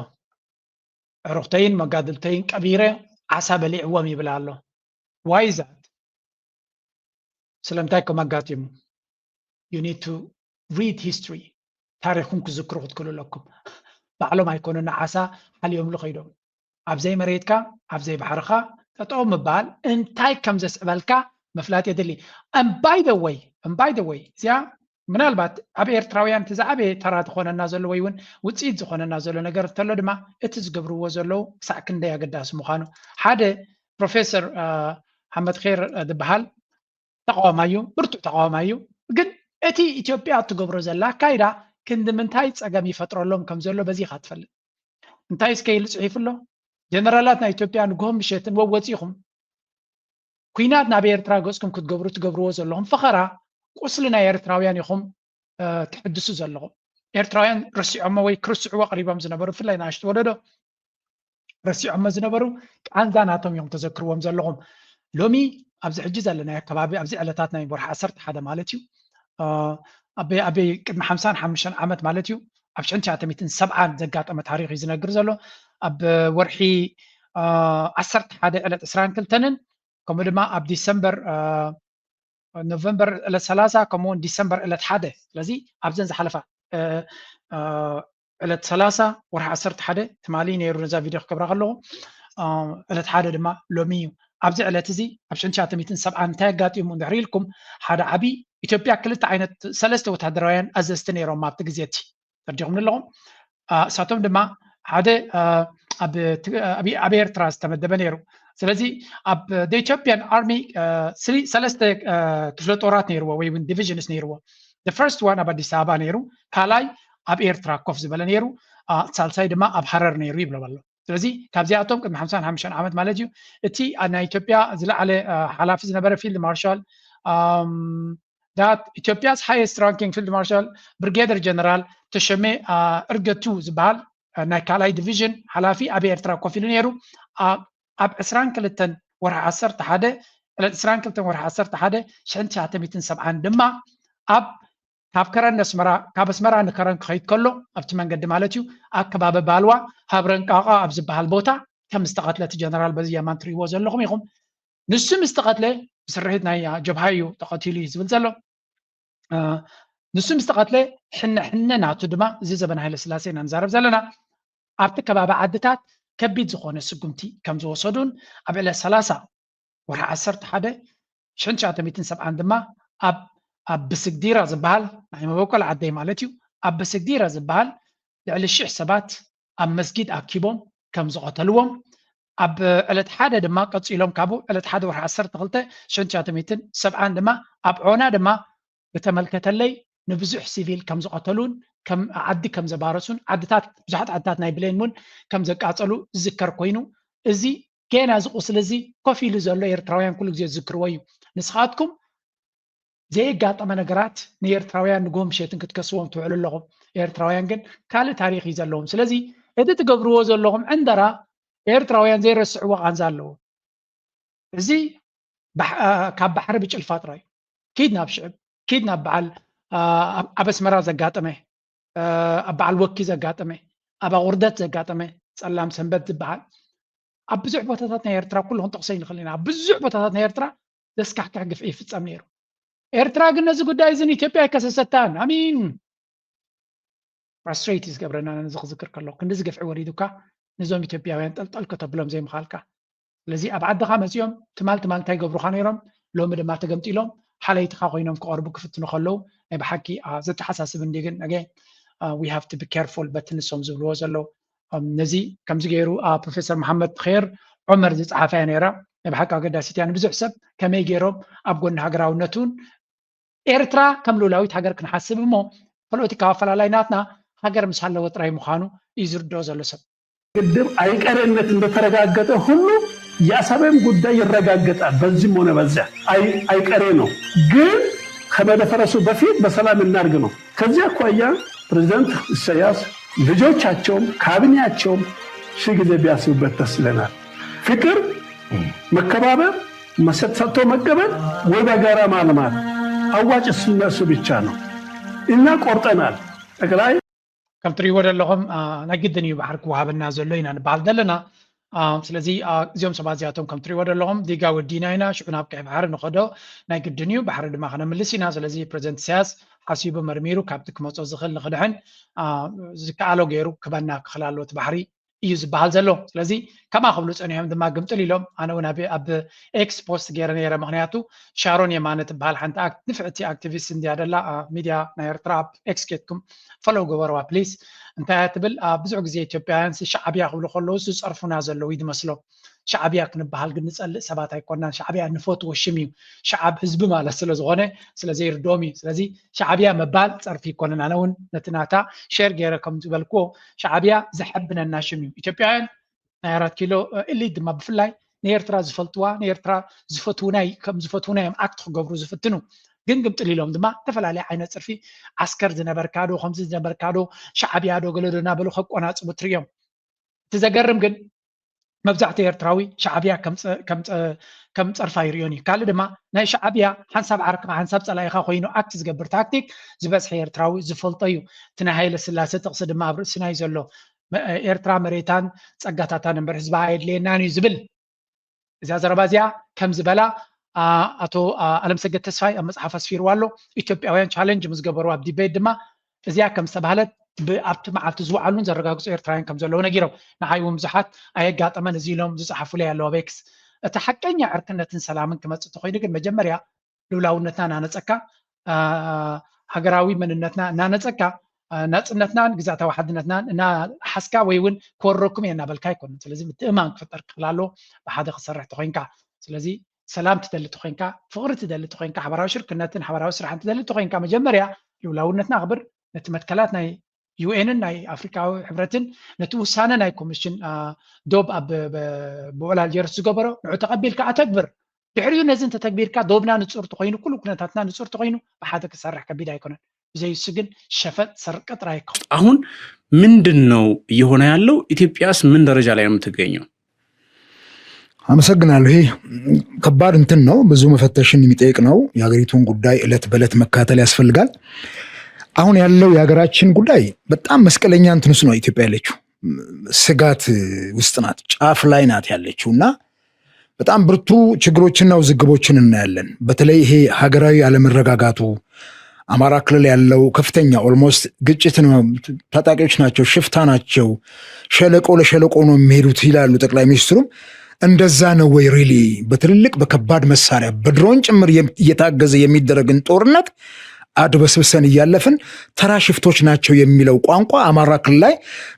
ዕሩኽተይን መጋድልተይን ቀቢረ ዓሳ በሊዕዎም ይብል ኣሎ። ዋይዛት ስለምንታይ ከም ኣጋጢሙ you need to read history። ታሪኽኩም ክዝክሩ ክትክእሉ ኣለኩም። ባዕሎም ኣይኮኑን ንዓሳ ሓልዮምሉ ከይዶም ኣብዘይ መሬትካ ኣብዘይ ባሕርኻ ጠጠው ምባል እንታይ ከም ዘስዕበልካ ምፍላጥ የድሊ። And by the way and by the way እዚኣ ምናልባት ኣብ ኤርትራውያን እቲ ዝዓበየ ተራ ዝኾነና ዘሎ ወይ እውን ውፅኢት ዝኾነና ዘሎ ነገር እንተሎ ድማ እቲ ዝገብርዎ ዘለዉ ክሳዕ ክንደይ ኣገዳሲ ምዃኑ ሓደ ፕሮፌሰር ሓመድ ር ዝበሃል ተቃዋማዩ ብርቱዕ ተቃዋማዩ ግን እቲ ኢትዮጵያ እትገብሮ ዘላ ኣካይዳ ክንዲ ምንታይ ፀገም ይፈጥረሎም ከም ዘሎ በዚኻ ትፈልጥ እንታይ እስከ ኢሉ ፅሒፉ ኣሎ ጀነራላት ናይ ኢትዮጵያ ንግሆ ምሸትን ወወፂኹም ኩናት ናብ ኤርትራ ገፅኩም ክትገብሩ ትገብርዎ ዘለኹም ፈኸራ ቁስሊ ናይ ኤርትራውያን ኢኹም ትሕድሱ ዘለኹም ኤርትራውያን ረሲዖሞ ወይ ክርስዕዎ ቀሪቦም ዝነበሩ ብፍላይ ንኣሽቱ ወለዶ ረሲዖሞ ዝነበሩ ቃንዛ ናቶም እዮም ተዘክርዎም ዘለኹም ሎሚ ኣብዚ ሕጂ ዘለናዮ ከባቢ ኣብዚ ዕለታት ናይ ወርሒ ዓሰርተ ሓደ ማለት እዩ ኣበይ ኣበይ ቅድሚ ሓምሳን ሓሙሽተን ዓመት ማለት እዩ ኣብ ሽሕን ትሽዓተ ሚእትን ሰብዓን ዘጋጠመ ታሪኽ እዩ ዝነግር ዘሎ ኣብ ወርሒ ዓሰርተ ሓደ ዕለት ዕስራን ክልተንን ከምኡ ድማ ኣብ ዲሰምበር ኖቨምበር ዕለት ሰላሳ ከምኡ እውን ዲሰምበር ዕለት ሓደ ስለዚ ኣብዘን ዝሓለፋ ዕለት ሰላሳ ወርሒ ዓሰርተ ሓደ ትማሊ ነይሩ ነዛ ቪድዮ ክገብራ ከለኹ ዕለት ሓደ ድማ ሎሚ እዩ ኣብዚ ዕለት እዚ ኣብ ሽሕን ትሽዓተ ሚእትን ሰብዓን እንታይ ኣጋጢሙ እንድሕር ኢልኩም ሓደ ዓብዪ ኢትዮጵያ ክልተ ዓይነት ሰለስተ ወታደራውያን ኣዘዝቲ ነይሮም ኣብቲ ግዜ እቲ ተረዲኹም ኣለኹም እሳቶም ድማ ሓደ ኣብ ኤርትራ ዝተመደበ ነይሩ ስለዚ ኣብ ኢትዮጵያን ኣርሚ ሰለስተ ክፍለ ጦራት ነይርዎ ወይ እውን ዲቪዥንስ ነይርዎ first one ኣብ ኣዲስ ኣበባ ነይሩ ካልኣይ ኣብ ኤርትራ ኮፍ ዝበለ ነይሩ፣ ሳልሳይ ድማ ኣብ ሃረር ነይሩ ይብሎም ኣሎ። ስለዚ ካብዚኣቶም ቅድሚ ሓምሳን ሓሙሽተን ዓመት ማለት እዩ፣ እቲ ናይ ኢትዮጵያ ዝለዓለ ሓላፊ ዝነበረ ፊልድ ማርሻል፣ that Ethiopia's highest ranking field marshal ብሪጌደር ጀነራል ተሸሜ እርገቱ ዝበሃል ናይ ካልኣይ ዲቪዥን ሓላፊ ኣብ ኤርትራ ኮፍ ኢሉ ነይሩ። ኣብ ዕስራን ክልተን ወርሒ ዓሰርተ ሓደ ዕለት ዕስራን ክልተን ወርሒ ዓሰርተ ሓደ ሽሕን ትሽዓተ ሚእትን ሰብዓን ድማ ኣብ ካብ ከረን ኣስመራ ካብ ኣስመራ ንከረን ክኸይድ ከሎ ኣብቲ መንገዲ ማለት እዩ ኣብ ከባቢ ባልዋ ሃብረንቃቓ ኣብ ዝበሃል ቦታ ከም ዝተቐትለ እቲ ጀነራል በዚ የማን ትርእይዎ ዘለኹም ኢኹም። ንሱ ምስ ተቐትለ ብስርሒት ናይ ጀብሃ እዩ ተቐቲሉ እዩ ዝብል ዘሎ። ንሱ ምስ ተቐትለ ሕነ ሕነ ናቱ ድማ እዚ ዘበን ሃይለ ስላሴ ኢና ንዛረብ ዘለና ኣብቲ ከባቢ ዓድታት ከቢድ ዝኾነ ስጉምቲ ከም ዝወሰዱን ኣብ ዕለት ሰላሳ ወርሒ ዓሰርተ ሓደ ሽሕን ትሽዓተ ሚእትን ሰብዓን ድማ ኣብ ኣብ ብስግዲራ ዝበሃል ናይ መበቆል ዓደይ ማለት እዩ ኣብ ብስግዲራ ዝበሃል ልዕሊ ሽሕ ሰባት ኣብ መስጊድ ኣኪቦም ከም ዝቐተልዎም ኣብ ዕለት ሓደ ድማ ቀፂሎም ካብኡ ዕለት ሓደ ወርሒ ዓሰርተ ክልተ ሽሕን ትሽዓተ ሚእትን ሰብዓን ድማ ኣብ ዖና ድማ ዝተመልከተለይ ንብዙሕ ሲቪል ከም ዝቐተሉን ከም ዓዲ ከም ዘባረሱን ዓድታት ብዙሓት ዓድታት ናይ ብሌን እውን ከም ዘቃፀሉ ዝዝከር ኮይኑ እዚ ገና እዚ ቁስሊ እዚ ኮፍ ኢሉ ዘሎ ኤርትራውያን ኩሉ ግዜ ዝዝክርዎ እዩ። ንስኻትኩም ዘየጋጠመ ነገራት ንኤርትራውያን ንጎ ምሸትን ክትከስዎም ትውዕሉ ኣለኹም። ኤርትራውያን ግን ካልእ ታሪኽ እዩ ዘለዎም። ስለዚ እቲ ትገብርዎ ዘለኹም ዕንደራ ኤርትራውያን ዘይረስዕዎ ቃንዛ ኣለዎ። እዚ ካብ ባሕሪ ብጭልፋ ጥራይ ኪድ ናብ ሽዕብ ኪድ ናብ በዓል ኣብ ኣስመራ ዘጋጠመ ኣብ በዓል ወኪ ዘጋጠመ ኣብ ኣቑርደት ዘጋጠመ ጸላም ሰንበት ዝበሃል ኣብ ብዙሕ ቦታታት ናይ ኤርትራ ኩሉ ክንጠቕሶ ይንኽእል ኢና። ኣብ ብዙሕ ቦታታት ናይ ኤርትራ ዘስካሕክሕ ግፍዒ ይፍጸም ነይሩ። ኤርትራ ግን ነዚ ጉዳይ እዚ ንኢትዮጵያ ኣይከሰሰታን። ኣሚን ፍራስትሬት እዩ ዝገብረና ነዚ ክዝክር ከለኹ ክንዲ ዝግፍዒ ወሪዱካ ነዞም ኢትዮጵያውያን ጠልጠል ከተብሎም ዘይምኻልካ ስለዚ ኣብ ዓድኻ መፂኦም ትማል ትማል እንታይ ገብሩኻ ነይሮም ሎሚ ድማ ተገምጢሎም ሓለይትኻ ኮይኖም ክቐርቡ ክፍትኑ ከለዉ ናይ ብሓቂ ዘተሓሳስብ እንዲ ግን ነገ we have to be careful በቲ ንሶም ዝብልዎ ዘለዉ ነዚ ከምዚ ገይሩ ፕሮፌሰር መሓመድ ኸይር ዑመር ዝፀሓፋ እያ ነይራ ናይ ብሓቂ ኣገዳሲት እያ ንብዙሕ ሰብ ከመይ ገይሮም ኣብ ጎኒ ሃገራውነቱን ኤርትራ ከም ልኡላዊት ሃገር ክንሓስብ እሞ ፖለቲካዊ ኣፈላላይ ናትና ሃገር ምስ ሃለወ ጥራይ ምዃኑ እዩ ዝርድኦ ዘሎ ሰብ። ግድብ ኣይቀሬነት እንደተረጋገጠ ሁሉ የአሰብም ጉዳይ ይረጋገጣል። በዚህም ሆነ በዚያ አይቀሬ ነው። ግን ከመደፈረሱ በፊት በሰላም እናርግ ነው። ከዚህ አኳያ ፕሬዚዳንት ኢሳያስ ልጆቻቸውም ካቢኔያቸውም ሺህ ጊዜ ቢያስቡበት ደስ ይለናል። ፍቅር፣ መከባበር፣ መሰጥ ሰጥቶ መቀበል ወይ በጋራ ማልማት አዋጭ እነሱ ብቻ ነው። እና ቆርጠናል። ጠቅላይ ከም ትሪእዎ ዘለኹም ናይ ግድን እዩ ባሕሪ ክወሃበና ዘሎ ኢና ንበሃል ዘለና። ስለዚ እዚኦም ሰባት እዚኣቶም ከም ትሪእዎ ዘለኹም ዲጋ ወዲና ኢና ሽዑ ናብ ቀይ ባሕሪ ንኸዶ ናይ ግድን እዩ ባሕሪ ድማ ከነምልስ ኢና። ስለዚ ፕሬዚደንት ኢሳያስ ሓሲቡ መርሚሩ ካብቲ ክመፆ ዝኽእል ንክድሕን ዝከኣሎ ገይሩ ክበና ክኽእል ኣለዎ እቲ ባሕሪ እዩ ዝበሃል ዘሎ። ስለዚ ከምኣ ክብሉ ፀኒሖም ድማ ግምጥል ኢሎም ኣነ እውን ኣብ ኤክስ ፖስት ገይረ ነይረ። ምክንያቱ ሻሮን የማነ ትበሃል ሓንቲ ንፍዕቲ ኣክቲቪስት እንድያ ደላ ሚድያ ናይ ኤርትራ ኣብ ኤክስ ኬድኩም ፈለው ገበርዋ ፕሊስ። እንታይ እያ ትብል? ብዙሕ ግዜ ኢትዮጵያውያን ሻዕብያ ክብሉ ከለዉ ዝፀርፉና ዘለዉ እዩ ዝመስሎም። ሻዕብያ ክንበሃል ግን ንፀልእ ሰባት ኣይኮናን። ሻዕብያ እንፈትዎ ሽም እዩ። ሻዕብ ህዝቢ ማለት ስለ ዝኾነ ስለ ዘይርድኦም እዩ። ስለዚ ሻዕብያ ምባል ፀርፊ ኣይኮነን። ኣነ እውን ነቲ ናታ ሼር ገይረ ከም ዝበልክዎ ሻዕብያ ዘሐብነና ሽም እዩ። ኢትዮጵያውያን ናይ ኣራት ኪሎ ኢሊት ድማ ብፍላይ ንኤርትራ ዝፈልጥዋ ንኤርትራ ዝፈትውና ከም ዝፈትውና እዮም ኣክት ክገብሩ ዝፍትኑ። ግን ግምጥል ኢሎም ድማ ዝተፈላለየ ዓይነት ፅርፊ ዓስከር ዝነበርካ ዶ ከምዚ ዝነበርካ ዶ ሻዕብያ ዶ ገለ ዶ እናበሉ ከቆናፅቡ ትርእዮም። እቲ ዘገርም ግን መብዛሕትኡ ኤርትራዊ ሻዕብያ ከም ፀርፋ ይርእዮን እዩ። ካልእ ድማ ናይ ሻዕብያ ሓንሳብ ዓርክኻ ሓንሳብ ፀላኢኻ ኮይኑ ኣክት ዝገብር ታክቲክ ዝበዝሐ ኤርትራዊ ዝፈልጦ እዩ። እቲ ናይ ሃይለ ስላሴ ጥቕሲ ድማ ኣብ ርእስና እዩ ዘሎ። ኤርትራ መሬታን ፀጋታታን እምበር ህዝባ ኣየድልየናን እዩ ዝብል። እዚኣ ዘረባ እዚኣ ከም ዝበላ ኣቶ ኣለምሰገድ ተስፋይ ኣብ መፅሓፍ ኣስፊርዋ ኣሎ። ኢትዮጵያውያን ቻለንጅ ምስ ገበሩ ኣብ ዲቤት ድማ እዚኣ ከም ዝተባህለት ኣብቲ መዓልቲ ዝወዓሉን ዘረጋግፁ ኤርትራውያን ከም ዘለዉ ነጊሮም። ንዓይ እውን ብዙሓት ኣየጋጠመን እዚ ኢሎም ዝፀሓፉለይ ኣለዉ ኣብ ኤክስ። እቲ ሓቀኛ ዕርክነትን ሰላምን ክመፅእ ተኮይኑ ግን መጀመርያ ልኡላውነትና እናነፀካ ሃገራዊ መንነትና እናነፀካ ናፅነትናን ግዛታዊ ሓድነትናን እናሓዝካ ወይ እውን ክወረኩም እየ እናበልካ ኣይኮነን። ስለዚ ምትእምማን ክፍጠር ክኽእል ኣለዎ ብሓደ ክሰርሕ ተኮይንካ። ስለዚ ሰላም ትደሊ ተኮይንካ፣ ፍቕሪ ትደሊ ተኮይንካ፣ ሓበራዊ ሽርክነትን ሓበራዊ ስራሕን ትደሊ ተኮይንካ መጀመርያ ልኡላውነትና ኣኽብር፣ ነቲ መትከላት ናይ ዩ ኤንን ናይ ኣፍሪካዊ ሕብረትን ነቲ ውሳነ ናይ ኮሚሽን ዶብ ኣብ ብዕላል ጀርስ ዝገበሮ ንዑ ተቐቢልካ ኣተግብር። ድሕሪኡ ነዚ እንተተግቢርካ ዶብና ንፁር ተኮይኑ ኩሉ ኩነታትና ንፁር ተኮይኑ ብሓደ ክሰርሕ ከቢድ ኣይኮነን። ብዘይሱ ግን ሸፈጥ ሰርቂ ጥራይ ይከውን። አሁን ምንድን ነው እየሆነ ያለው? ኢትዮጵያስ ምን ደረጃ ላይ ነው የምትገኘው? አመሰግናለሁ። ይሄ ከባድ እንትን ነው፣ ብዙ መፈተሽን የሚጠይቅ ነው። የሀገሪቱን ጉዳይ እለት በእለት መካተል ያስፈልጋል። አሁን ያለው የሀገራችን ጉዳይ በጣም መስቀለኛ እንትን ውስጥ ነው ኢትዮጵያ ያለችው። ስጋት ውስጥ ናት፣ ጫፍ ላይ ናት ያለችው እና በጣም ብርቱ ችግሮችና ውዝግቦችን እናያለን። በተለይ ይሄ ሀገራዊ አለመረጋጋቱ አማራ ክልል ያለው ከፍተኛ almost ግጭት ነው። ታጣቂዎች ናቸው፣ ሽፍታ ናቸው፣ ሸለቆ ለሸለቆ ነው የሚሄዱት ይላሉ ጠቅላይ ሚኒስትሩም። እንደዛ ነው ወይ really? በትልልቅ በከባድ መሳሪያ በድሮን ጭምር እየታገዘ የሚደረግን ጦርነት አድበስብሰን እያለፍን ተራ ሽፍቶች ናቸው የሚለው ቋንቋ አማራ ክልል ላይ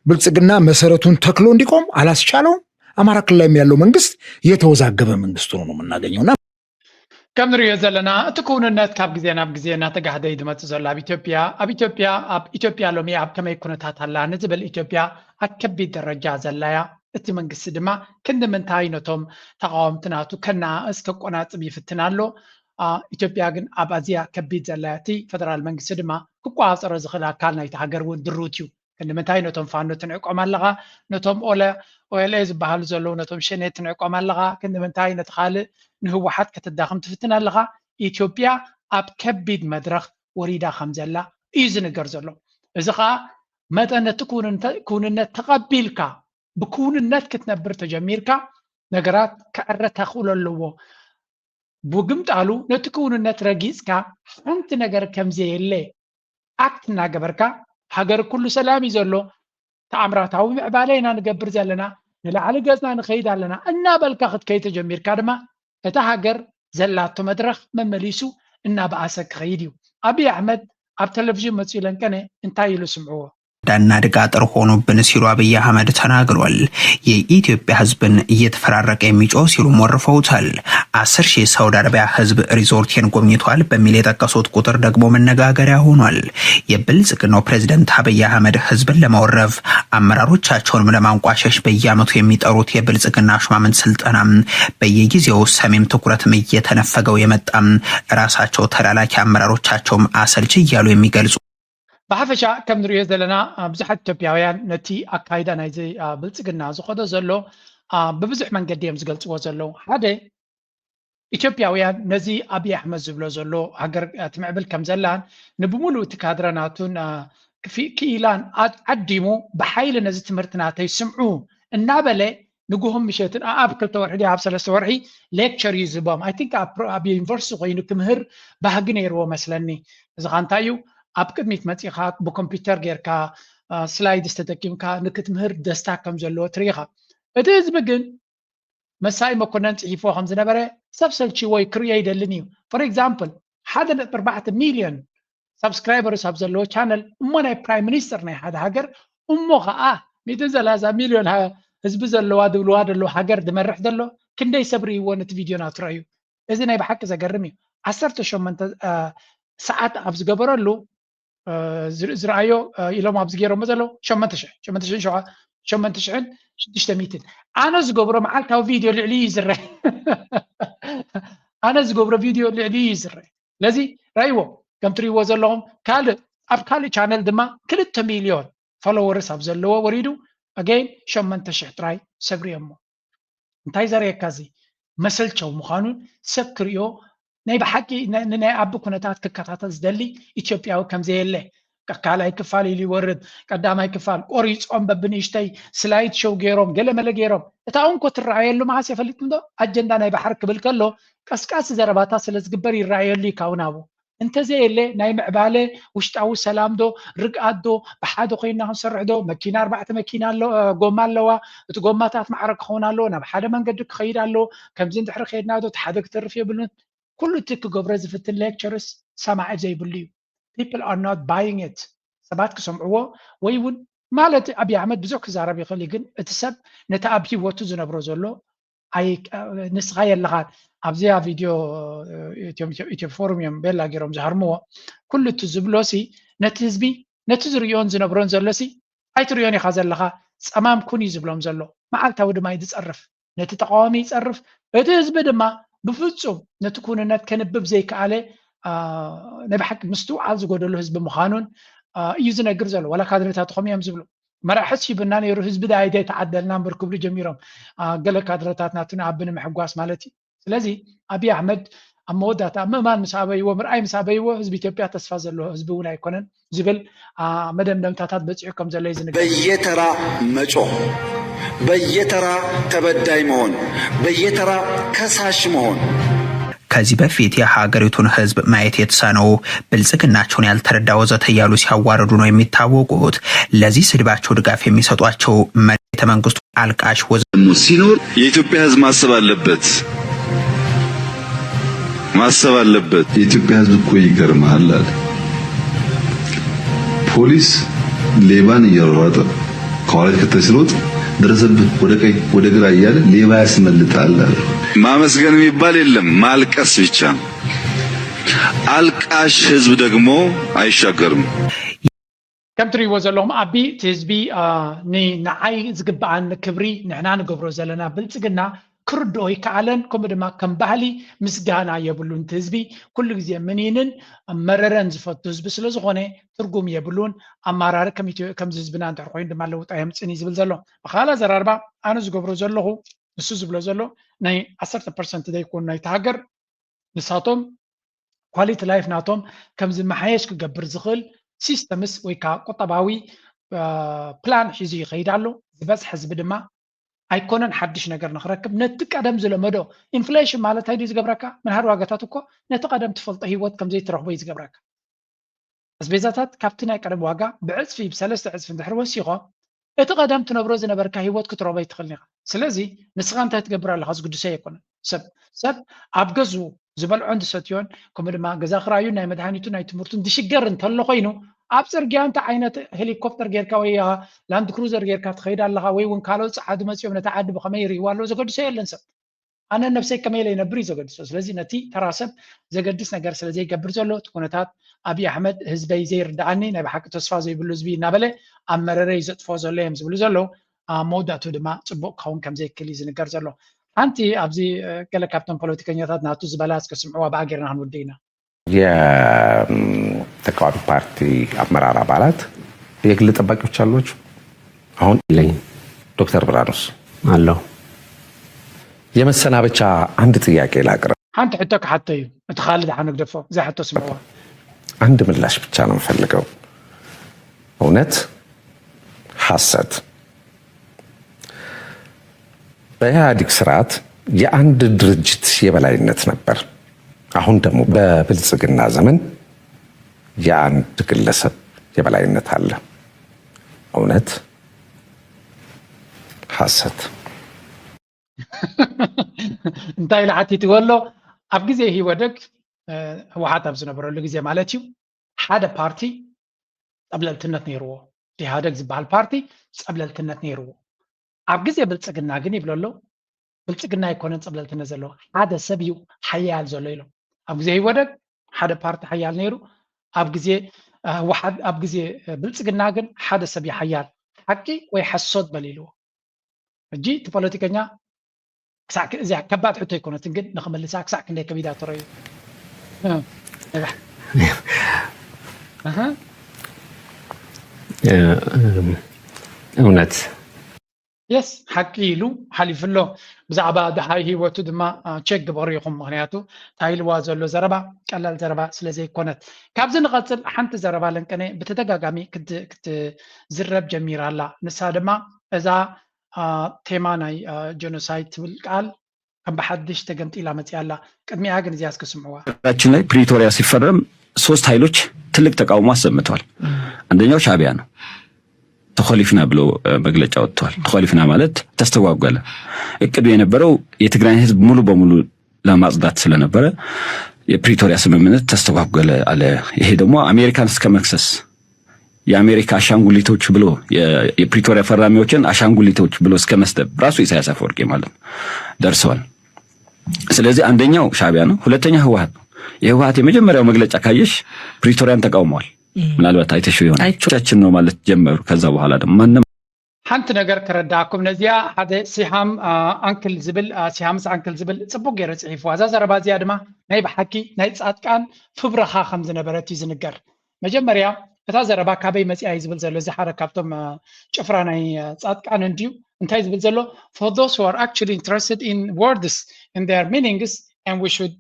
ብልጽግና መሰረቱን ተክሎ እንዲቆም አላስቻለውም። አማራ ክልል ላይም ያለው መንግስት የተወዛገበ መንግስት ሆኖ ነው የምናገኘውና ከም ንሪኦ ዘለና እቲ ክውንነት ካብ ግዜ ናብ ግዜ እናተጋህደ እዩ ዝመፅእ ዘሎ ኣብ ኢትዮጵያ። ኣብ ኢትዮጵያ ኣብ ኢትዮጵያ ሎሚ ኣብ ከመይ ኩነታት ኣላ ንዝብል ኢትዮጵያ ኣብ ከቢድ ደረጃ ዘላያ። እቲ መንግስቲ ድማ ክንዲ ምንታይ ነቶም ተቃወምቲ ናቱ ከነኣእስ ከቆናፅብ ይፍትን ኣሎ። ኢትዮጵያ ግን ኣብ ኣዝያ ከቢድ ዘላያ፣ እቲ ፈደራል መንግስቲ ድማ ክቆፃፀሮ ዝኽእል ኣካል ናይቲ ሃገር እውን ድሩት እዩ። ክንዲ ምንታይ ነቶም ፋኖ ትንዕቆም ኣለኻ? ነቶም ኦለ ኦኤልኤ ዝበሃሉ ዘለዉ ነቶም ሸኔ ትንዕቆም ኣለኻ? ክንዲ ምንታይ ነቲ ካልእ ንህወሓት ከተዳኽም ትፍትን ኣለኻ? ኢትዮጵያ ኣብ ከቢድ መድረኽ ወሪዳ ከም ዘላ እዩ ዝንገር ዘሎ። እዚ ኸዓ መጠን ነቲ ክውንነት ተቐቢልካ ብክውንነት ክትነብር ተጀሚርካ ነገራት ክዕረ ተኽእሎ ኣለዎ። ብግምጣሉ ነቲ ክውንነት ረጊፅካ ሓንቲ ነገር ከምዘየለ ኣክት እናገበርካ ሃገር ኩሉ ሰላም እዩ ዘሎ፣ ተኣምራታዊ ምዕባለ ኢና ንገብር ዘለና፣ ንላዕሊ ገፅና ንኸይድ ኣለና እናበልካ ክትከይድ ተጀሚርካ ድማ እታ ሃገር ዘላቶ መድረኽ መመሊሱ እናበኣሰ ክኸይድ እዩ። ኣብይ ኣሕመድ ኣብ ቴሌቪዥን መፂኡ ለንቀነ እንታይ ኢሉ ስምዕዎ። ዳና ድጋጥር ሆኖብን ሲሉ አብይ አህመድ ተናግሯል። የኢትዮጵያ ህዝብን እየተፈራረቀ የሚጮህ ሲሉ ወርፈውታል። አስር ሺህ የሳውዲ አረቢያ ህዝብ ሪዞርቴን ጎብኝቷል በሚል የጠቀሱት ቁጥር ደግሞ መነጋገሪያ ሆኗል። የብልጽግናው ፕሬዝደንት አብይ አህመድ ህዝብን ለመወረፍ አመራሮቻቸውንም ለማንቋሸሽ በየዓመቱ የሚጠሩት የብልጽግና ሹማምንት ስልጠና በየጊዜው ሰሜም ትኩረትም እየተነፈገው የመጣ ራሳቸው ተላላኪ አመራሮቻቸውም አሰልች እያሉ የሚገልጹ ብሓፈሻ ከም ንሪኦ ዘለና ብዙሓት ኢትዮጵያውያን ነቲ ኣካይዳ ናይዚ ብልፅግና ዝኸዶ ዘሎ ብብዙሕ መንገዲ እዮም ዝገልፅዎ ዘለዉ። ሓደ ኢትዮጵያውያን ነዚ ኣብይ ኣሕመድ ዝብሎ ዘሎ ሃገር ትምዕብል ከም ዘላን ንብሙሉእ እቲ ካድረ ናቱን ክኢላን ዓዲሙ ብሓይሊ ነዚ ትምህርቲ ናተይ ስምዑ እናበለ ንግሆም ምሸትን ኣብ ክልተ ወርሒ ኣብ ሰለስተ ወርሒ ሌክቸር እዩ ዝህቦም። I think ኣብ ዩኒቨርሲቲ ኮይኑ ክምህር ባህጊ ነይርዎ መስለኒ። እዚ ኻ እንታይ እዩ ኣብ ቅድሚት መፂኻ ብኮምፒውተር ጌርካ ስላይድስ ተጠቂምካ ንክትምህር ደስታ ከም ዘለዎ ትርኢ ኢኻ። እቲ ህዝቢ ግን መሳይ መኮነን ፅሒፍዎ ከም ዝነበረ ሰብ ሰልችዎ እዩ ክርእዮ ኣይደልን እዩ። For example ሓደ ነጥቢ ኣርባዕተ ሚልዮን ሳብስክራይበርስ ኣብ ዘለዎ ቻነል እሞ ናይ ፕራይም ሚኒስተር ናይ ሓደ ሃገር እሞ ከዓ ሚእትን ሰላሳ ሚልዮን ህዝቢ ዘለዋ ዝብልዋ ዘለዉ ሃገር ዝመርሕ ዘሎ ክንደይ ሰብ ርእይዎ ነቲ ቪድዮ ናቱ ረእዩ። እዚ ናይ ብሓቂ ዘገርም እዩ። ዓሰርተ ሸሞንተ ሰዓት ኣብ ዝገበረሉ ዝረኣዮ ኢሎም ኣብዚ ገይሮሞ ዘለዉ ሸሞንተ ሽሕን ሽዱሽተ ሚእትን ኣነ ዝገብሮ መዓልታዊ ቪድዮ ልዕሊ እዩ ዝረ ኣነ ዝገብሮ ቪድዮ ልዕሊ እዩ ዝረ ስለዚ ረእይዎ ከም ትርእይዎ ዘለኹም ካልእ ኣብ ካልእ ቻነል ድማ ክልተ ሚልዮን ፎሎወርስ ኣብ ዘለዎ ወሪዱ ኣገይን ሸሞንተ ሽሕ ጥራይ ሰብ ርእዮሞ እንታይ ዘርእየካ እዚ መሰልቸው ምዃኑን ሰብ ክርእዮ ናይ ብሓቂ ንናይ ኣቢ ኩነታት ክከታተል ዝደሊ ኢትዮጵያዊ ከምዘየለ ካልኣይ ክፋል ኢሉ ይወርድ ቀዳማይ ክፋል ቆሪፆም በብንእሽተይ ስላይድ ሾው ገይሮም ገለመለ ገይሮም እታ እንኮ ትረኣየሉ መዓስ የፈሊጥኩም ዶ ኣጀንዳ ናይ ባሕሪ ክብል ከሎ ቀስቃሲ ዘረባታት ስለ ዝግበር ይረኣየሉ እዩ ካብኡ ናብኡ እንተዘየለ ናይ ምዕባለ ውሽጣዊ ሰላም ዶ ርግኣት ዶ ብሓደ ኮይና ክንሰርሕ ዶ መኪና ኣርባዕተ መኪና ጎማ ኣለዋ እቲ ጎማታት ማዕረ ክኸውን ኣለዎ ናብ ሓደ መንገዲ ክኸይድ ኣለዎ ከምዚ እንድሕሪ ከይድና ዶ እቲ ሓደ ክተርፍ የብሉን ኩሉ እቲ ክገብሮ ዝፍትን lectures ሰማዒ ዘይብሉ እዩ people are not buying it ሰባት ክሰምዕዎ ወይ እውን ማለት ኣብይ ኣሕመድ ብዙሕ ክዛረብ ይኽእል እዩ ግን እቲ ሰብ ነቲ ኣብ ሂወቱ ዝነብሮ ዘሎ ንስኻ የለኻን ኣብዚኣ ቪድዮ ኢትዮ ፎሩም እዮም ቤላ ገይሮም ዝሃርምዎ ኩሉ እቲ ዝብሎ ሲ ነቲ ህዝቢ ነቲ ዝርእዮን ዝነብሮን ዘሎሲ ኣይትርእዮን ኢኻ ዘለኻ፣ ጸማም ኩን እዩ ዝብሎም ዘሎ። መዓልታዊ ድማ እዩ ዝጸርፍ፣ ነቲ ተቓዋሚ ይጸርፍ። እቲ ህዝቢ ድማ ብፍጹም ነቲ ኩንነት ከንብብ ዘይከኣለ፣ አ፣ ናይ ብሓቂ ምስትውዓል ዝጎደሎ ህዝቢ ምዃኑን፣ አ፣ እዩ ዝነግር ዘሎ። ዋላ ካድሬታትኹም እዮም ዝብሉ። መራሒ ሂቡና ነይሩ፣ ህዝቢ ደኣ ኣይተዓደልና እምበር ክብሉ ጀሚሮም። አ፣ ገለ ካድረታት ናቱ ንኣቢ ንምሕጓስ ማለት እዩ። ስለዚ ኣብይ ኣሕመድ ኣብ መወዳእታ ምእማን ምስ ኣበይዎ፣ ምርኣይ ምስ ኣበይዎ፣ ህዝቢ ኢትዮጵያ ተስፋ ዘለዎ ህዝቢ እውን ኣይኮነን ዝብል፣ አ፣ መደምደምታታት በጺሑ ከም ዘሎ እዩ ዝንገር። በየተራ መጮህ፣ በየተራ ተበዳይ መሆን፣ በየተራ ከሳሽ መሆን። ከዚህ በፊት የሀገሪቱን ህዝብ ማየት የተሳነው፣ ብልጽግናቸውን ያልተረዳ ወዘተ እያሉ ሲያዋርዱ ነው የሚታወቁት። ለዚህ ስድባቸው ድጋፍ የሚሰጧቸው መሪ ቤተ መንግስቱ አልቃሽ ወዘተ ሲኖር የኢትዮጵያ ህዝብ ማሰብ አለበት፣ ማሰብ አለበት። የኢትዮጵያ ህዝብ እኮ ይገርምሃል አለ። ፖሊስ ሌባን እያሯሯጠ ከኋላ ተከታይ ሲሮጥ ደረሰብህ፣ ወደ ቀኝ ወደ ግራ እያለ ሌባ ያስመልጣል አለ። ማመስገን የሚባል የለም፣ ማልቀስ ብቻ። አልቃሽ ህዝብ ደግሞ አይሻገርም። ከም ትርእይዎ ዘለኹም ኣቢ፣ እቲ ህዝቢ፣ አ፣ ን-፣ ንዓይ ዝግብኣኒ ክብሪ ንሕና ንገብሮ ዘለና ብልጽግና ክርድኦ ይከኣለን። ከምኡ ድማ ከም ባህሊ ምስጋና የብሉን። እቲ ህዝቢ ኩሉ ግዜ ምኒንን መረረን ዝፈቱ ህዝቢ ስለ ዝኾነ ትርጉም የብሉን። ኣማራሪ ከም ኢትዮ-፣ ከምዚ ህዝብና እንድሕር ኮይኑ ድማ ለውጢ ኣየምጽእን እዩ ዝብል ዘሎ። ብኻልእ ኣዘራርባ ኣነ ዝገብሮ ዘለኹ ንሱ ዝብሎ ዘሎ ናይ ዓሰርተ ፐርሰንት ዘይኮኑ ናይቲ ሃገር ንሳቶም ኳሊቲ ላይፍ ናቶም ከም ዝመሓየሽ ክገብር ዝኽእል ሲስተምስ ወይ ከዓ ቁጠባዊ፣ አ፣ ፕላን ሒዙ ይኸይድ ኣሎ። ዝበዝሐ ህዝቢ ድማ ኣይኮነን ሓድሽ ነገር ንኽረክብ ነቲ ቀደም ዝለመዶ ኢንፍሌሽን ማለት እንታይ ድዩ ዝገብረካ? ምንሃር ዋጋታት እኮ ነቲ ቀደም ትፈልጦ ህይወት ከም ዘይትረኽቦ እዩ ዝገብረካ። ኣስቤዛታት ካብቲ ናይ ቀደም ዋጋ ብዕፅፊ ብሰለስተ ዕፅፊ እንድሕር ወሲኾ እቲ ቀደም ትነብሮ ዝነበርካ ህይወት ክትረኽቦ ኣይትኽእልን ኢኻ። ስለዚ ንስኻ እንታይ ትገብር ኣለኻ ዝግድሶ ኣይኮነን። ሰብ ሰብ ኣብ ገዝኡ ዝበልዖን ዝሰትዮን ከምኡ ድማ ገዛ ክራዩን ናይ መድሃኒቱን ናይ ትምህርቱን ዝሽገር እንተሎ ኮይኑ ኣብ ፅርግያ እንታይ ዓይነት ሄሊኮፕተር ጌርካ ወይ ላንድ ክሩዘር ጌርካ ትኸይድ ኣለኻ ወይ እውን ካልኦት ፀዓዱ መፂኦም ነቲ ዓዲ ብኸመይ ይርእይዋ ኣለዉ ዘገድሶ የለን ሰብ ኣነ ነብሰይ ከመይ ኢለ ይነብር እዩ ዘገድሶ። ስለዚ ነቲ ተራ ሰብ ዘገድስ ነገር ስለ ዘይገብር ዘሎ እቲ ኩነታት ኣብይ ኣሕመድ ህዝበይ ዘይርድኣኒ ናይ ብሓቂ ተስፋ ዘይብሉ ህዝቢ እናበለ ኣብ መረረ እዩ ዘጥፍኦ ዘሎ እዮም ዝብሉ ዘለዉ። ኣብ መወዳእትኡ ድማ ፅቡቕ ክኸውን ከም ዘይክእል እዩ ዝንገር ዘሎ። ሓንቲ ኣብዚ ገለ ካብቶም ፖለቲከኛታት ናቱ ዝበላ እስከ ስምዕዋ ብኣ ጌርና ክንውድእ ኢና። የተቃዋሚ ፓርቲ አመራር አባላት የግል ጠባቂዎች አሏችሁ? አሁን የለኝም። ዶክተር ብርሃኑስ? አለው። የመሰናበቻ አንድ ጥያቄ ላቅርብ። ሓንቲ ሕቶ ክሓቶ እዩ እቲ ካልእ ድሓ ንግደፎ። እዛ ሕቶ ስምዕዋ። አንድ ምላሽ ብቻ ነው የምፈልገው። እውነት፣ ሐሰት። በኢህአዴግ ስርዓት የአንድ ድርጅት የበላይነት ነበር። አሁን ደግሞ በብልጽግና ዘመን የአንድ ግለሰብ የበላይነት አለ። እውነት፣ ሐሰት። እንታይ ኢሉ ሓቲትዎ ኣሎ? ኣብ ግዜ ኢህወደግ፣ እ፣ ህወሓት ኣብ ዝነበረሉ ግዜ ማለት እዩ፣ ሓደ ፓርቲ ጸብለልትነት ነይርዎ። ኢህወደግ ዝበሃል ፓርቲ ጸብለልትነት ነይርዎ። ኣብ ግዜ ብልጽግና ግን ይብሎ ኣሎ፣ ብልጽግና ኣይኮነን ጸብለልትነት ዘለዎ፣ ሓደ ሰብ እዩ ሓያል ዘሎ ኢሎም። ኣብ ግዜ ኢህወደግ ሓደ ፓርቲ ሓያል ነይሩ፣ ኣብ ግዜ፣ እ፣ ህወሓት፣ ኣብ ግዜ፣ እ፣ ብልጽግና ግን ሓደ ሰብ እዩ ሓያል። ሓቂ ወይ ሓሶት በል ኢልዎ። ሕጂ እቲ ፖለቲከኛ ክሳዕ ክ-፣ እዚኣ ከባድ ሕቶ ኣይኮነትን፣ ግን ንኽመልሳ ክሳዕ ክንደይ ከቢዳ ትረዩ? እ፣ እህ። እ፣ እውነት። የስ፣ ሓቂ ኢሉ ሓሊፉ ኣሎ። ብዛዕባ ድሃይ ህይወቱ ድማ፣ አ፣ ቸክ ግበሩ ኢኹም። ምኽንያቱ እንታይ ኢልዋ ዘሎ ዘረባ ቀላል ዘረባ ስለ ዘይኮነት። ካብዚ ንቐጽል፣ ሓንቲ ዘረባ ለንቀነ ብተደጋጋሚ ክት-፣ ክትዝረብ ጀሚራ ኣላ። ንሳ ድማ እዛ፣ አ፣ ቴማ ናይ፣ አ፣ ጀኖሳይድ ትብል ቃል ከም ብሓድሽ ተገምጢላ መጺኣ ኣላ። ቅድሚኣ ግን እዚኣ እስከ ስምዕዋ። ሀገራችን ላይ ፕሪቶሪያ ሲፈረም ሶስት ኃይሎች ትልቅ ተቃውሞ አሰምተዋል። አንደኛው ሻዕቢያ ነው። ተኾሊፍና ብሎ፣ እ፣ መግለጫ ወጥተዋል። ተኾሊፍና ማለት ተስተጓጎለ። እቅዱ የነበረው የትግራይን ህዝብ ሙሉ በሙሉ ለማጽዳት ስለነበረ የፕሪቶሪያ ስምምነት ተስተጓጎለ አለ። ይሄ ደግሞ አሜሪካን እስከ መክሰስ፣ የአሜሪካ አሻንጉሊቶች ብሎ፣ የ-፣ የፕሪቶሪያ ፈራሚዎችን አሻንጉሊቶች ብሎ እስከ መስደብ ራሱ ኢሳያስ አፈወርቂ ማለት ነው ደርሰዋል። ስለዚህ አንደኛው ሻዕቢያ ነው፣ ሁለተኛ ህወሓት ነው። የህወሓት የመጀመሪያው መግለጫ ካየሽ ፕሪቶሪያን ተቃውመዋል። ምናልባት ኣይተሽው ይሆናል። ቻችን ነው ማለት ጀመሩ። ከዛ በኋላ ደግሞ ማንም ሓንቲ ነገር ከረዳእኩም ነዚኣ ሓደ ሲሃም ኣንክል ዝብል ሲሃምስ ኣንክል ዝብል ፅቡቅ ገይረ ፅሒፍዋ። እዛ ዘረባ እዚኣ ድማ ናይ ብሓቂ ናይ ጻድቃን ፍብረኻ ከም ዝነበረት እዩ ዝንገር። መጀመርያ እታ ዘረባ ካበይ መፂኣ እዩ ዝብል ዘሎ እዚ ሓደ ካብቶም ጭፍራ ናይ ጻድቃን እንድዩ። እንታይ ዝብል ዘሎ? For those who are actually interested in words and their meanings, and we should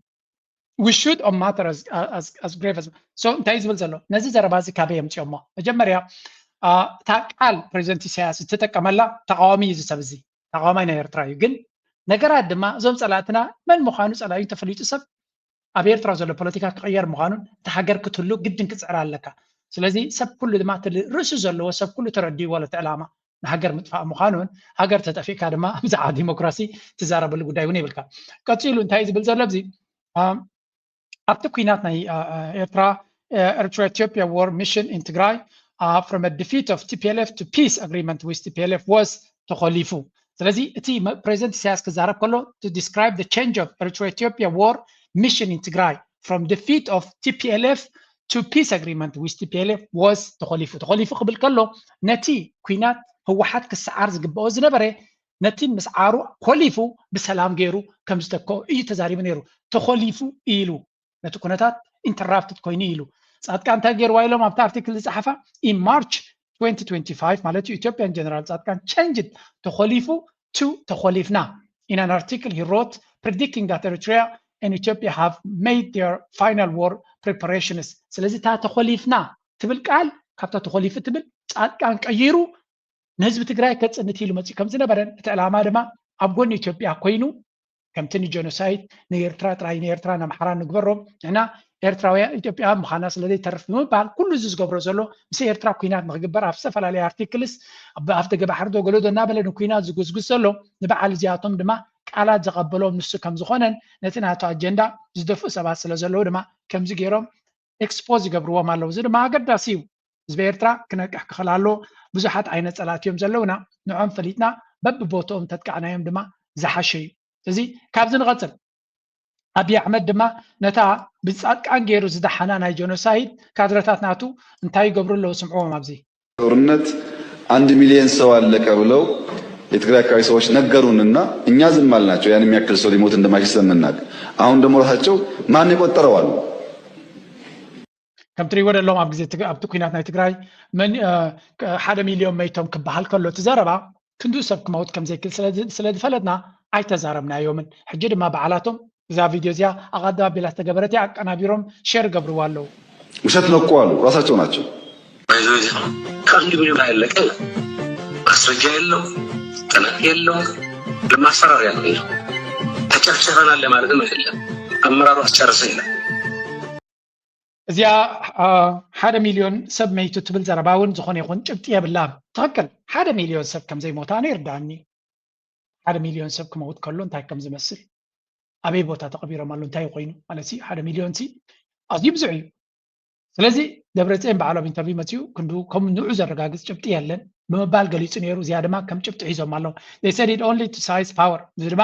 we should on matter as, as, as grave as so እንታይ ዝብል ዘሎ? ነዚ ዘረባ እዚ ካበይ የምፅኦሞ? መጀመርያ እታ ቃል ፕሬዚደንት ኢሳያስ እትጠቀመላ ተቃዋሚ እዩ። እዚ ሰብ እዚ ተቃዋማይ ናይ ኤርትራ እዩ። ግን ነገራት ድማ እዞም ፀላእትና መን ምዃኑ ፀላእዩ እንተፈሊጡ ሰብ ኣብ ኤርትራ ዘሎ ፖለቲካ ክቕየር ምዃኑን እቲ ሃገር ክትህሉ ግድን ክፅዕር ኣለካ። ስለዚ ሰብ ኩሉ ድማ እቲ ርእሱ ዘለዎ ሰብ ኩሉ ተረዲእዎ ኣሎ እቲ ዕላማ ንሃገር ምጥፋእ ምዃኑን ሃገር ተጠፊእካ ድማ ብዛዕባ ዲሞክራሲ ትዛረበሉ ጉዳይ እውን የብልካ። ቀፂሉ እንታይ ዝብል ዘሎ ኣብዚ ኣብቲ ኩናት ናይ ኤርትራ Eritrea Ethiopia war mission in Tigray from a defeat of T P L F to peace agreement with T P L F was ተኾሊፉ። ስለዚ እቲ ፕሬዚደንት ኢሳያስ ክዛረብ ከሎ to describe the change of Eritrea Ethiopia war mission in Tigray from defeat of T P L F to peace agreement with T P L F was ተኾሊፉ። ተኾሊፉ ክብል ከሎ ነቲ ኩናት ህወሓት ክሰዓር ዝግብኦ ዝነበረ ነቲ ምስዓሩ ኮሊፉ ብሰላም ገይሩ ከም ዝተክኦ እዩ ተዛሪቡ ነይሩ። ተኾሊፉ ኢሉ ነቲ ኩነታት interrupted ኮይኑ ኢሉ። ጻድቃን እንታይ ገይርዋ ኢሎም ኣብቲ ኣርቲክል ዝጸሓፋ in March twenty twenty-five ማለት እዩ ኢትዮጵያን ጀነራል ጻድቃን changed ተኾሊፉ to ተኾሊፍና in an article he wrote predicting that Eritrea and Ethiopia have made their final war preparations። ስለዚ እታ ተኾሊፍና ትብል ቃል ካብታ ተኾሊፉ ትብል ጻድቃን ቀይሩ ንህዝቢ ትግራይ ከጽንት ኢሉ መጺኡ ከም ዝነበረን እቲ ዕላማ ድማ ኣብ ጎኒ ኢትዮጵያ ኮይኑ ከምቲ ንጀኖሳይድ ንኤርትራ ጥራይ ንኤርትራ ንኣምሓራ ንግበሮም ንሕና ኤርትራውያን ኢትዮጵያውያን ምዃና ስለ ዘይተርፍ ብምባል ኩሉ እዚ ዝገብሮ ዘሎ ምስ ኤርትራ ኩናት ንክግበር ኣብ ዝተፈላለዩ ኣርቲክልስ ኣፍ ደገ ባሕሪ ዶ ገሎ ዶ እናበለ ንኩናት ዝጉዝጉዝ ዘሎ ንበዓል እዚኣቶም ድማ ቃላት ዘቐበሎም ንሱ ከም ዝኾነን ነቲ ናቱ ኣጀንዳ ዝደፍኡ ሰባት ስለ ዘለዉ ድማ ከምዚ ገይሮም ኤክስፖዝ ይገብርዎም ኣለዉ። እዚ ድማ ኣገዳሲ እዩ። ህዝቢ ኤርትራ ክነቅሕ ክኽእል ኣለዎ። ብዙሓት ዓይነት ጸላእቲ እዮም ዘለዉና። ንዖም ፈሊጥና በብቦትኦም ተጥቃዕናዮም ድማ ዝሓሸ እዩ። ስለዚ ካብዚ ንቐጽል። ኣብይ ኣሕመድ ድማ ነታ ብጻድቃን ገይሩ ዝደሓና ናይ ጀኖሳይድ ካድረታት ናቱ እንታይ ይገብሩ ኣለዉ ስምዕዎም ኣብዚ። ጦርነት አንድ ሚሊዮን ሰው አለቀ ብለው የትግራይ አካባቢ ሰዎች ነገሩንና እኛ ዝም አልናቸው። ያን የሚያክል ሰው ሊሞት እንደማይችል ስለምናውቅ አሁን ደግሞ ራሳቸው ማን የቆጠረው አሉ። ከም ትሪእዎ ዘለኹም ኣብ ግዜ ኣብቲ ኩናት ናይ ትግራይ ሓደ ሚልዮን መይቶም ክበሃል ከሎ እቲ ዘረባ ክንድኡ ሰብ ክመውት ከም ዘይክእል ስለ ዝፈለጥና ኣይተዛረብናዮምን። ሕጂ ድማ በዓላቶም እዛ ቪድዮ እዚኣ ኣቐድም ኣቢላ ዝተገበረት እያ ኣቀናቢሮም ሼር ይገብርዋ ኣለዉ። ውሸት ነው እኮ አሉ፣ ራሳቸው ናቸው። ከአንድ ሚሊዮን አያለቀ ማስረጃ የለው፣ ጥናት የለው፣ ለማስፈራሪያ ነው። ተጨፍጭፈናል ለማለትም አይደለም፣ አመራሩ አስጨርሰ ይላል። እዚኣ ሓደ ሚልዮን ሰብ መይቱ ትብል ዘረባ እውን ዝኾነ ይኹን ጭብጢ የብላን። ትኽክል፣ ሓደ ሚልዮን ሰብ ከም ዘይሞታ ኣነ ይርድኣኒ። ሓደ ሚልዮን ሰብ ክመውት ከሎ እንታይ ከም ዝመስል፣ ኣበይ ቦታ ተቐቢሮም ኣለዉ፣ እንታይ ኮይኑ ማለት ሓደ ሚልዮን ሲ ኣዝዩ ብዙሕ እዩ። ስለዚ ደብረፅዮን በዓል ኣብ ኢንተርቪው መፂኡ ክንዱ ከም ንዑ ዘረጋግፅ ጭብጢ የለን ብምባል ገሊፁ ነይሩ። እዚኣ ድማ ከም ጭብጢ ሒዞም ኣለዉ። They said it only to size power። እዚ ድማ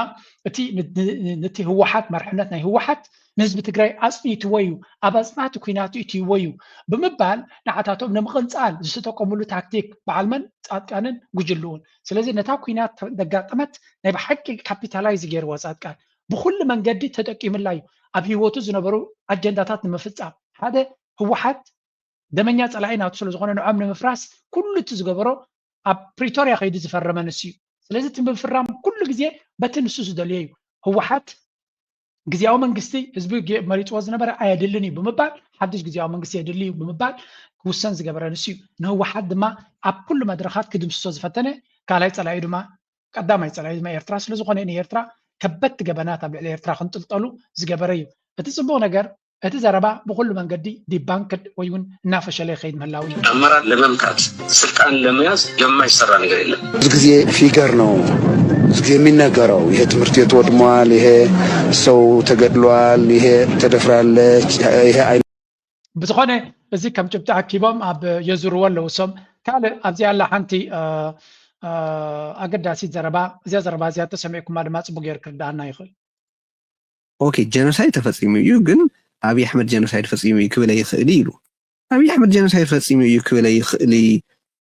እቲ ነቲ ህወሓት መርሕነት ናይ ህወሓት ንህዝቢ ትግራይ ኣፅኒትዎ እዩ፣ ኣብ ኣፅናቲ ኩናቱ እትይዎ እዩ ብምባል ንዓታቶም ንምቕንፃል ዝተጠቀምሉ ታክቲክ በዓል መን ፃድቃንን ጉጅልኡን። ስለዚ ነታ ኩናት ዘጋጠመት ናይ ብሓቂ ካፒታላይዝ ገይርዋ ፃድቃን ብኩሉ መንገዲ ተጠቂምላ እዩ ኣብ ህይወቱ ዝነበሩ ኣጀንዳታት ንምፍፃም ሓደ ህወሓት ደመኛ ፀላኢ ናቱ ስለ ዝኾነ ንዖም ንምፍራስ ኩሉ እቲ ዝገበሮ ኣብ ፕሪቶርያ ከይዱ ዝፈረመ ንሱ እዩ። ስለዚ እቲ ምፍራም ኩሉ ግዜ በቲ ንሱ ዝደልዮ እዩ። ህወሓት ግዜያዊ መንግስቲ ህዝቢ መሪፅዎ ዝነበረ ኣየድልን እዩ ብምባል ሓድሽ ግዜያዊ መንግስቲ የድሊ እዩ ብምባል ክውሰን ዝገበረ ንሱ እዩ። ንህወሓት ድማ ኣብ ኩሉ መድረኻት ክድምስሶ ዝፈተነ ካልኣይ ፀላኢ ድማ ቀዳማይ ፀላኢ ድማ ኤርትራ ስለ ዝኾነ ንኤርትራ ከበድቲ ገበናት ኣብ ልዕሊ ኤርትራ ክንጥልጠሉ ዝገበረ እዩ። እቲ ፅቡቕ ነገር እቲ ዘረባ ብኹሉ መንገዲ ዲባንክድ ወይ እውን እናፈሸለ ይኸይድ ምህላው እዩ። አመራር ለመምታት ስልጣን ለመያዝ የማይሰራ ነገር የለም። ብዙ ጊዜ ፊገር ነው ብዙ ጊዜ የሚነገረው። ይሄ ትምህርት ቤት ወድሟል፣ ይሄ ሰው ተገድሏል፣ ይሄ ተደፍራለች፣ ይሄ አይ ብዝኾነ እዚ ከም ጭብጢ ኣኪቦም ኣብ የዙርዎ ኣለዉ። እሶም ካልእ ኣብዚኣ ኣላ ሓንቲ ኣገዳሲት ዘረባ። እዚኣ ዘረባ እዚኣ ተሰሚዕኩማ ድማ ፅቡቅ ገይሩ ክርድኣና ይኽእል። ኦኬ ጀኖሳይድ ተፈፂሙ እዩ ግን ኣብይ ኣሕመድ ጀኖሳይድ ፈፂሙ እዩ ክብል ኣይኽእል ኢሉ። ኣብይ ኣሕመድ ጀኖሳይድ ፈፂሙ እዩ ክብል ኣይኽእል እዩ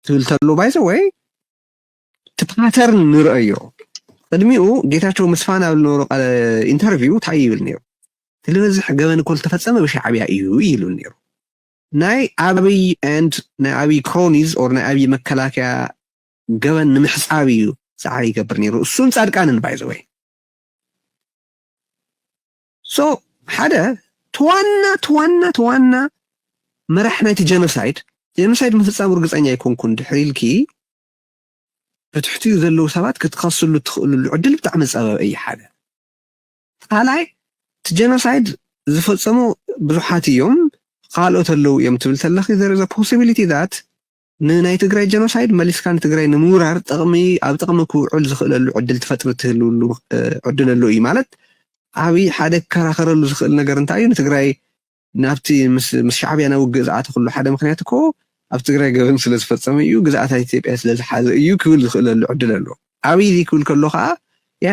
ትብል ተሎ ባይዘ ወይ እቲ ፓተርን ንርእዮ። ቅድሚኡ ጌታቸው ምስ ፋና ኣብ ዝነበሮ ቃለ ኢንተርቪው እንታይ ይብል ነይሩ? እቲ ዝበዝሕ ገበን እኮ ዝተፈጸመ ብሻዕብያ እዩ ይብል ነይሩ። ናይ ኣብይ and ናይ ኣብይ ክሮኒዝ or ናይ ኣብይ መከላከያ ገበን ንምሕጻብ እዩ ፃዕሪ ይገብር ነይሩ። እሱን ፃድቃንን ባይዘወይ። So ሓደ ተዋና ተዋና ተዋና መራሕ ናይቲ ጀኖሳይድ፣ ጀኖሳይድ ምፍጻሙ ርግጸኛ ኣይኮንኩን ድሕሪ ኢልኪ ብትሕቲኡ ዘለዉ ሰባት ክትኸስሉ ትኽእልሉ ዕድል ብጣዕሚ ጸበበ እዩ። ሓደ ካልኣይ እቲ ጀኖሳይድ ዝፈጸሙ ብዙሓት እዮም፣ ካልኦት ኣለዉ እዮም ትብል ተለኺ there is a possibility that ንናይ ትግራይ ጀኖሳይድ መሊስካ ንትግራይ ንምውራር ጥቕሚ ኣብ ጥቕሚ ክውዕል ዝኽእለሉ ዕድል ትፈጥሪ ትህልውሉ ዕድል ኣሎ እዩ። ማለት ዓብዪ ሓደ ክከራኸረሉ ዝኽእል ነገር እንታይ እዩ? ንትግራይ ናብቲ ምስ ምስ ሻዕብያ ናብ ውግእ ዝኣተኽሉ ሓደ ምኽንያት እኮ ኣብ ትግራይ ገበን ስለ ዝፈጸመ እዩ፣ ግዝኣት ኢትዮጵያ ስለ ዝሓዘ እዩ ክብል ዝኽእለሉ ዕድል ኣሎ። ዓብዪ እዚ ክብል ከሎ ከዓ ያ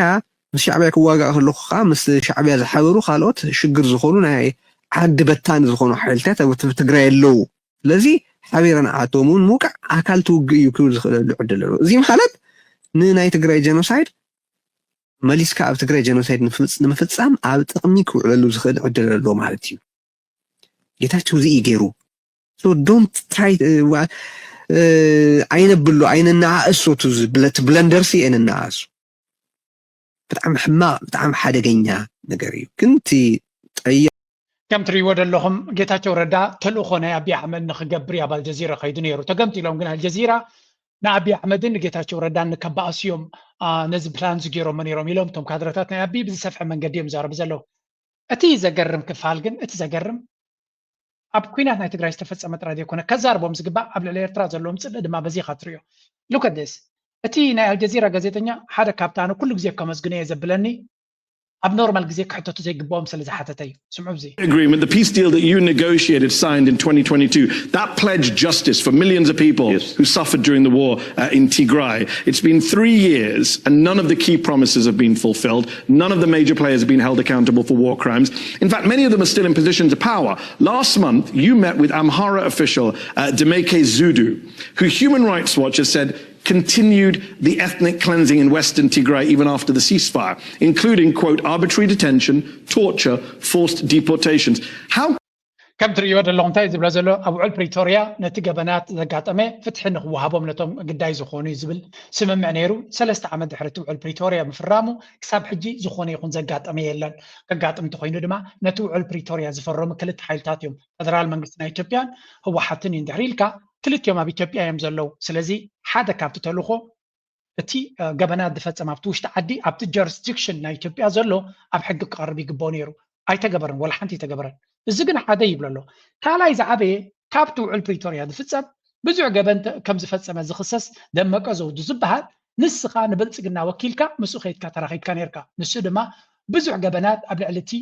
ምስ ሻዕብያ ክዋጋእ ከለኹ ከዓ ምስ ሻዕብያ ዝሓበሩ ካልኦት ሽግር ዝኾኑ ናይ ዓዲ በታኒ ዝኾኑ ሓይልታት ኣብ ትግራይ ኣለዉ። ስለዚ ሓቢረ ንዓቶም እውን ምውቃዕ ኣካል ትውግእ እዩ ክብል ዝኽእለሉ ዕድል ኣሎ። እዚ ማለት ንናይ ትግራይ ጀኖሳይድ መሊስካ ኣብ ትግራይ ጀኖሳይድ ንምፍፃም ኣብ ጥቕሚ ክውዕለሉ ዝኽእል ዕድል ኣሎ ማለት እዩ። ጌታቸው እዚ እዩ ገይሩ። So don't try ኣይነብሎ ኣይነነኣእሶ እቲ ብለንደርሲ ኣይነነኣእሶ። ብጣዕሚ ሕማቕ ብጣዕሚ ሓደገኛ ነገር እዩ። ግን እቲ ጠያ ከም ትሪእዎ ዘለኹም ጌታቸው ረዳ ተልእኾ ናይ ኣቢ ኣሕመድ ንክገብር እዩ ኣብ ኣልጀዚራ ከይዱ ነይሩ። ተገምጢሎም ግን ኣልጀዚራ ንኣቢ ኣሕመድን ንጌታቸው ረዳን ንከባእሱ እዮም ነዚ ፕላን ዝገይሮሞ ነይሮም ኢሎም እቶም ካድረታት ናይ ኣቢ ብዝሰፍሐ መንገዲ እዮም ዝዛረቡ ዘለዉ። እቲ ዘገርም ክፋል ግን እቲ ዘገርም ኣብ ኩናት ናይ ትግራይ ዝተፈፀመ ጥራይ ዘይኮነ ከዛርቦም ዝግባእ ኣብ ልዕሊ ኤርትራ ዘለዎም ፅልኢ ድማ በዚኻ ትሪኦ። Look at this። እቲ ናይ ኣልጀዚራ ጋዜጠኛ ሓደ ካብቲ ኣነ ኩሉ ግዜ ከመስግኖ እየ ዘብለኒ ኣብ ኖርማል ግዜ ክሕተቱ ዘይግብኦም ስለ ዝሓተተ እዩ። ስምዑ እዚ። Agreement, the peace deal that you negotiated, signed in twenty twenty-two, that pledged justice for millions of people Yes. who suffered during the war uh, in Tigray. It's been three years and none of the key promises have been fulfilled. None of the major players have been held accountable for war crimes. In fact, many of them are still in positions of power. Last month, you met with Amhara official uh, Demeke Zudu, who Human Rights Watch has said continued the ethnic cleansing in western Tigray even after the ceasefire, including, quote, arbitrary detention, torture, forced deportations. How ከም ትርእይዎ ዘለኹም እንታይ ዝብሎ ዘሎ ኣብ ውዕል ፕሪቶርያ ነቲ ገበናት ዘጋጠመ ፍትሒ ንክወሃቦም ነቶም ግዳይ ዝኾኑ እዩ ዝብል ስምምዕ ነይሩ። ሰለስተ ዓመት ድሕሪ እቲ ውዕል ፕሪቶርያ ምፍራሙ ክሳብ ሕጂ ዝኾነ ይኹን ዘጋጠመ የለን። ከጋጥም እንተኮይኑ ድማ ነቲ ውዕል ፕሪቶርያ ዝፈረሙ ክልተ ሓይልታት እዮም፣ ፈደራል መንግስቲ ናይ ኢትዮጵያን ህወሓትን እዩ። እንድሕሪ ኢልካ ክልቲኦም ኣብ ኢትዮጵያ እዮም ዘለዉ። ስለዚ ሓደ ካብቲ ተልእኾ እቲ ገበናት ዝፈፀም ኣብቲ ውሽጢ ዓዲ ኣብቲ ጀሪስዲክሽን ናይ ኢትዮጵያ ዘሎ ኣብ ሕጊ ክቐርብ ይግብኦ ነይሩ። ኣይተገበረን፣ ወላ ሓንቲ ኣይተገበረን። እዚ ግን ሓደ ይብሎ ኣሎ። ካልኣይ ዝዓበየ ካብቲ ውዕል ፕሪቶርያ ዝፍፀም ብዙሕ ገበን ከም ዝፈፀመ ዝኽሰስ ደመቀ ዘውዱ ዝበሃል ንስኻ ንብልፅግና ወኪልካ ምስኡ ከይድካ ተራኺብካ ነይርካ። ንሱ ድማ ብዙሕ ገበናት ኣብ ልዕሊ እቲ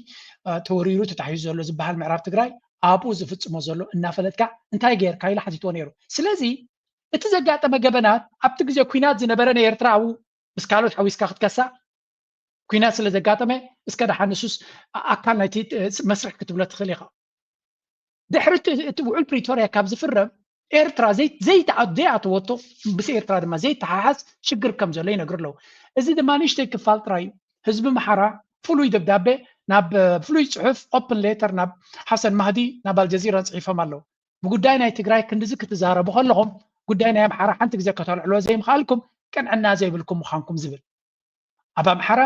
ተወሪሩ ተታሒዙ ዘሎ ዝበሃል ምዕራብ ትግራይ ኣብኡ ዝፍፅሞ ዘሎ እናፈለጥካ እንታይ ገይርካ ኢሉ ሓቲትዎ ነይሩ። ስለዚ እቲ ዘጋጠመ ገበናት ኣብቲ ግዜ ኲናት ዝነበረ ናይ ኤርትራ ኣብኡ ምስ ካልኦት ሓዊስካ ክትከሳ ኲናት ስለ ዘጋጠመ እስከ ደሓን ንሱስ ኣካል ናይቲ መስርሕ ክትብሎ ትኽእል ኢኻ። ድሕሪ እቲ ውዕል ፕሪቶርያ ካብ ዝፍረም ኤርትራ ዘይኣተወቶ ምስ ኤርትራ ድማ ዘይተሓሓዝ ሽግር ከም ዘሎ ይነግሩ ኣለዉ። እዚ ድማ ንእሽተይ ክፋል ጥራይ እዩ። ህዝቢ ኣምሓራ ፍሉይ ደብዳቤ ናብ ፍሉይ ፅሑፍ ኦፕን ሌተር ናብ ሓሰን ማህዲ ናብ ኣልጀዚራ ፅሒፎም ኣለዉ። ብጉዳይ ናይ ትግራይ ክንድዚ ክትዛረቡ ከለኹም ጉዳይ ናይ ኣምሓራ ሓንቲ ግዜ ከተልዕልዎ ዘይምኽኣልኩም ቅንዕና ዘይብልኩም ምዃንኩም ዝብል ኣብ ኣምሓራ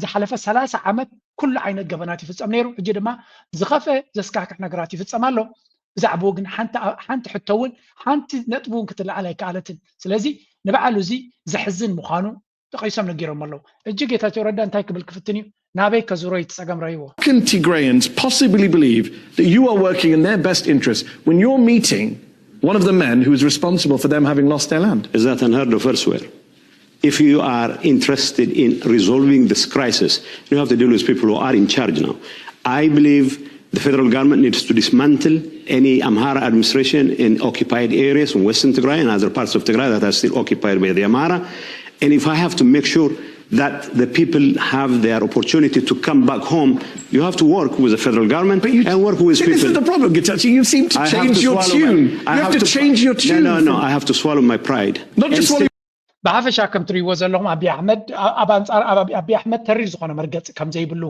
ዝሓለፈ ሰላሳ ዓመት ኩሉ ዓይነት ገበናት ይፍፀም ነይሩ። ሕጂ ድማ ዝኸፍአ ዘስካሕክሕ ነገራት ይፍፀም ኣሎ። ብዛዕባኡ ግን ሓንቲ ሕቶ እውን ሓንቲ ነጥቢ እውን ክትለዓል ኣይከኣለትን። ስለዚ ንበዓሉ እዚ ዘሕዝን ምዃኑ ጠቒሶም ነጊሮም ኣለዉ። ሕጂ ጌታቸው ረዳ እንታይ ክብል ክፍትን እዩ? ናበይ ከዙሮ እዩ እቲ ጸገም ረእይዎ። How can Tigrayans possibly believe that you are working in their best interest when you're meeting one of the men who is responsible for them having lost their land? Is that unheard of elsewhere? If you are interested in resolving this crisis, you have to deal with people who are in charge now. I believe the federal government needs to dismantle any Amhara administration in occupied areas in western Tigray and other parts of Tigray that are still occupied by the Amhara. And if I have to make sure that the people have their opportunity to come back home, you have to work with the federal government But you- and work with See, this people. Is the problem, Getachew. You seem to I have change to your swallow tune. My, I You have, to, change your tune. No, no, no. from- I have to swallow my pride. Not just swallow ብሓፈሻ ከም ትሪእዎ ዘለኹም ኣቢ ኣሕመድ ኣብ ኣንፃር ኣብ ኣብይ ኣሕመድ ተሪር ዝኾነ መርገፂ ከም ዘይብሉ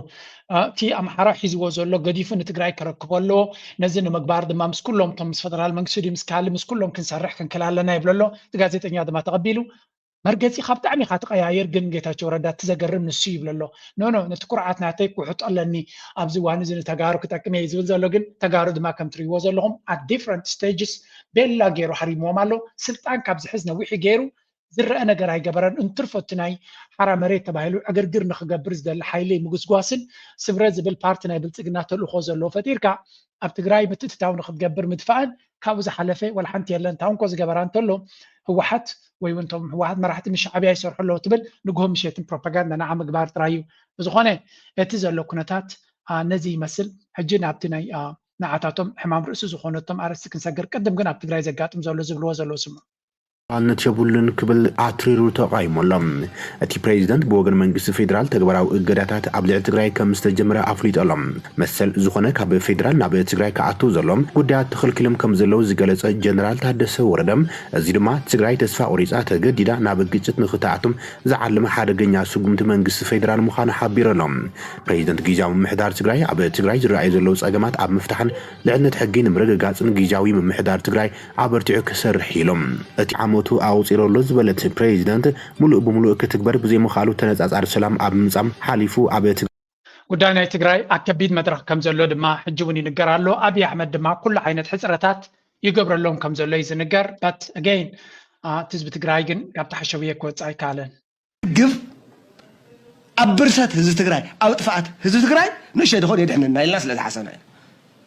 እቲ ኣምሓራ ሒዝዎ ዘሎ ገዲፉ ንትግራይ ከረክቦ ኣለዎ። ነዚ ንምግባር ድማ ምስ ኩሎም እቶም ምስ ፈደራል መንግስቲ ድዩ ምስ ካልእ ምስ ኩሎም ክንሰርሕ ክንክል ኣለና ይብሎ ኣሎ። እቲ ጋዜጠኛ ድማ ተቐቢሉ መርገፂኻ ብጣዕሚ ኢኻ ትቐያየር፣ ግን ጌታቸው ረዳ እቲ ዘገርም ንሱ ይብሎ ኣሎ። ኖ ኖ ነቲ ኩርዓት ናተይ ክውሕጦ ኣለኒ ኣብዚ እዋን እዚ ንተጋሩ ክጠቅም እየ ዝብል ዘሎ፣ ግን ተጋሩ ድማ ከም ትሪእዎ ዘለኹም at different stages ቤላ ገይሩ ሃሪምዎም ኣሎ። ስልጣን ካብ ዝሕዝ ነዊሕ ገይሩ ዝረአ ነገር ኣይገበረን። እንትርፎ እቲ ናይ ሓራ መሬት ተባሂሉ ዕግርግር ንክገብር ዝደሊ ሓይሊ ምጉስጓስን ስምረት ዝብል ፓርቲ ናይ ብልፅግና ተልእኮ ዘለዎ ፈጢርካ ኣብ ትግራይ ምትእትታው ንክትገብር ምድፋእን ካብኡ ዝሓለፈ ዋላ ሓንቲ የለን። ታውንኮ ዝገበራ እንተሎ ህወሓት ወይ እውን እቶም ህወሓት መራሕቲ ምስ ሻዕብያ ይሰርሑ ኣለዉ ትብል ንግሆ ምሸትን ፕሮፓጋንዳ ንዓ ምግባር ጥራይ እዩ። ብዝኾነ እቲ ዘሎ ኩነታት ነዚ ይመስል። ሕጂ ናብቲ ናይ ንዓታቶም ሕማም ርእሲ ዝኾነቶም ኣርእስቲ ክንሰግር ቅድም ግን ኣብ ትግራይ ዘጋጥም ዘሎ ዝብልዎ ዘለዉ ስምዑ። ነት የብሉን ክብል ኣትሪሩ ተቓይሙ ኣሎ። እቲ ፕሬዚደንት ብወገን መንግስቲ ፌዴራል ተግባራዊ እገዳታት ኣብ ልዕሊ ትግራይ ከም ዝተጀመረ ኣፍሊጡ ኣሎ። መሰል ዝኾነ ካብ ፌዴራል ናብ ትግራይ ክኣትው ዘሎ ጉዳያት ተኸልኪሎም ከም ዘለዉ ዝገለጸ ጀነራል ታደሰ ወረደ፣ እዚ ድማ ትግራይ ተስፋ ቆሪጻ ተገዲዳ ናብ ግጭት ንኽትኣቱ ዝዓለመ ሓደገኛ ስጉምቲ መንግስቲ ፌዴራል ምዃኑ ሓቢሩ ኣሎ። ፕሬዚደንት ግዝያዊ ምምሕዳር ትግራይ ኣብ ትግራይ ዝረኣዩ ዘለዉ ጸገማት ኣብ ምፍታሕን ልዕልነት ሕጊ ንምርግጋጽን ግዝያዊ ምምሕዳር ትግራይ ኣበርቲዑ ክሰርሕ ኢሉ። እቲ ዓመቱ ኣቑጺሩ ኣሎ ዝበለ እቲ ፕሬዚደንት፣ ምሉእ ብምሉእ ክትግበር ብዘይምኽኣሉ ተነጻጻሪ ሰላም ኣብ ምምጻእ ሓሊፉ ኣብ ትግራይ ጉዳይ ናይ ትግራይ ኣብ ከቢድ መድረኽ ከም ዘሎ ድማ ሕጂ እውን ይንገር ኣሎ። ኣብይ ኣሕመድ ድማ ኩሉ ዓይነት ሕፅረታት ይገብረሎም ከም ዘሎ እዩ ዝንገር። But again እቲ ህዝቢ ትግራይ ግን ካብ ተሓሸብየ ክወፅእ ኣይከኣለን። ግብ ኣብ ብርሰት ህዝቢ ትግራይ ኣብ ጥፍኣት ህዝቢ ትግራይ ንእሸ ድኾን የድሕንና ኢልና ስለ ዝሓሰብና ኢና።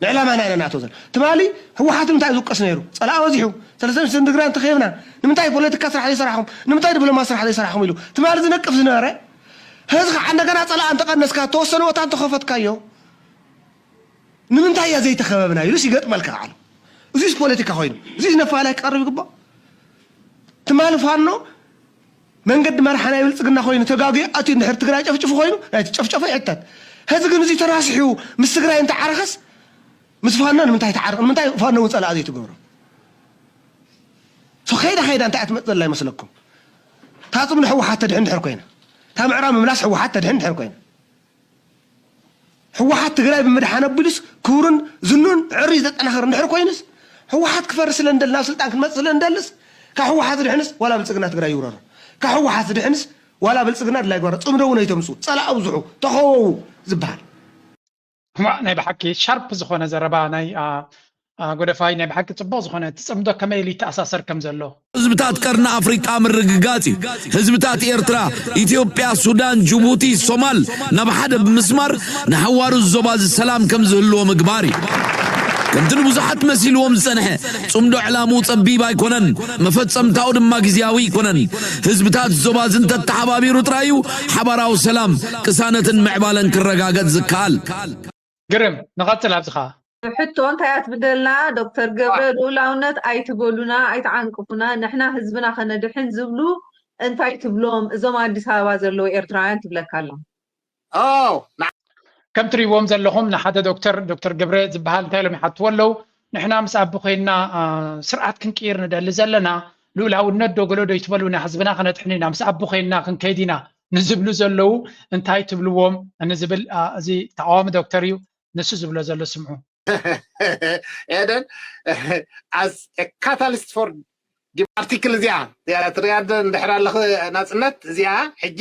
ንዕላማና ኢና ንኣትዎ ዘለና። ትማሊ ህወሓት ንምንታይ ዝውቀስ ነይሩ? ፀላኢ በዚሑ። ሰለስተ ሚኒስትር ትግራይ እንተኸብና ንምንታይ ፖለቲካ ስራሕ ዘይሰራሕኹም? ንምንታይ ዲፕሎማሲ ስራሕ ዘይሰራሕኹም ኢሉ ትማሊ ዝነቅፍ ዝነበረ ህዚ ከዓ እንደገና ፀላኢ እንተቐነስካ ተወሰነ ቦታ እንተኸፈትካዮ ንምንታይ እያ ዘይተኸበብና ኢሉስ ይገጥመልካ ከዓ ኣሎ። እዚስ ፖለቲካ ኮይኑ እዚስ ነፋላይ ክቐርብ ይግባእ። ትማሊ ፋኖ መንገዲ መርሓ ናይ ብልፅግና ኮይኑ ተጋግዩ ኣትዩ እንድሕር ትግራይ ጨፍጭፉ ኮይኑ ናይ ጨፍጨፎ ይሕተት። ሕዚ ግን እዚ ተራስሑ ምስ ትግራይ እንተዓረኸስ ምስ ፋኖ ንምንታይ ተዓርቕ? ንምንታይ ፋኖ እውን ፀላእ ዘይትገብሮ? ሶ ከይዳ ከይዳ እንታይ እያ ትመፅእ ዘላ ይመስለኩም? እታ ፅምዶ ህወሓት ተድሕን እንድሕር ኮይና፣ እታ ምዕራብ ምምላስ ህወሓት ተድሕን እንድሕር ኮይና፣ ህወሓት ትግራይ ብምድሓን ኣቢሉስ ክብሩን ዝኑን ዕሪ ዘጠናኽር እንድሕር ኮይኑስ ህወሓት ክፈርስ ስለ እንደል ናብ ስልጣን ክንመፅእ ስለ እንደልስ ካብ ህወሓት ድሕንስ ዋላ ብልፅግና ትግራይ ይውረሮ። ካብ ህወሓት ድሕንስ ዋላ ብልፅግና ድላይ ግበሮ። ፅምዶ እውን ኣይተምፁ፣ ፀላእ ኣብዝሑ፣ ተኸወው ዝበሃል። እዋእ፣ ናይ ብሓቂ ሻርፕ ዝኾነ ዘረባ ናይ አ፣ አ፣ ጎደፋይ፣ ናይ ብሓቂ ፅቡቕ ዝኾነ እቲ ፅምዶ ከመይ ኢሉ ይተኣሳሰር ከም ዘሎ። ህዝብታት ቀርኒ ኣፍሪቃ ምርግጋጽ እዩ። ህዝብታት ኤርትራ፣ ኢትዮጵያ፣ ሱዳን፣ ጅቡቲ፣ ሶማል ናብ ሓደ ብምስማር ንሓዋሩ ዞባ እዚ ሰላም ከም ዝህልዎ ምግባር እዩ። ከምቲ ንብዙሓት መሲልዎም ዝጸንሐ ጽምዶ ዕላምኡ ጸቢብ ኣይኮነን፣ መፈጸምታኡ ድማ ግዝያዊ ኣይኮነን። ህዝብታት ዞባ እዚ እንተተሓባቢሩ ጥራይ እዩ ሓባራዊ ሰላም፣ ቅሳነትን ምዕባለን ክረጋገጽ ዝከኣል። ግርም፣ ንቐጽል ኣብዚ ኸኣ። ሕቶ እንታይ እያ ትብደልና ዶክተር ገብረ? ልኡላውነት ኣይትበሉና፣ ኣይትዓንቅፉና፣ ንሕና ህዝብና ከነድሕን ዝብሉ እንታይ ትብሎም እዞም ኣዲስ ኣበባ ዘለዉ ኤርትራውያን ትብለካ ኣላ። ከም ትሪእዎም ዘለኹም ንሓደ ዶክተር ዶክተር ገብረ ዝበሃል እንታይ ኢሎም ይሓትዎ ኣለዉ? ንሕና ምስ ኣቢ ኮይንና ስርዓት ክንቅይር ንደሊ ዘለና፣ ልኡላውነት ዶ ገሎ ዶ ይትበሉና፣ ህዝብና ከነድሕን ኢና፣ ምስ ኣቢ ኮይንና ክንከይድ ኢና ንዝብሉ ዘለዉ እንታይ ትብልዎም ንዝብል እዚ ተቃዋሚ ዶክተር እዩ። ንሱ ዝብሎ ዘሎ ስምዑ። ኤደን as a catalyst for ኣርቲክል እዚኣ ትሪያ እንድሕር ኣለኽ ናፅነት እዚኣ ሕጂ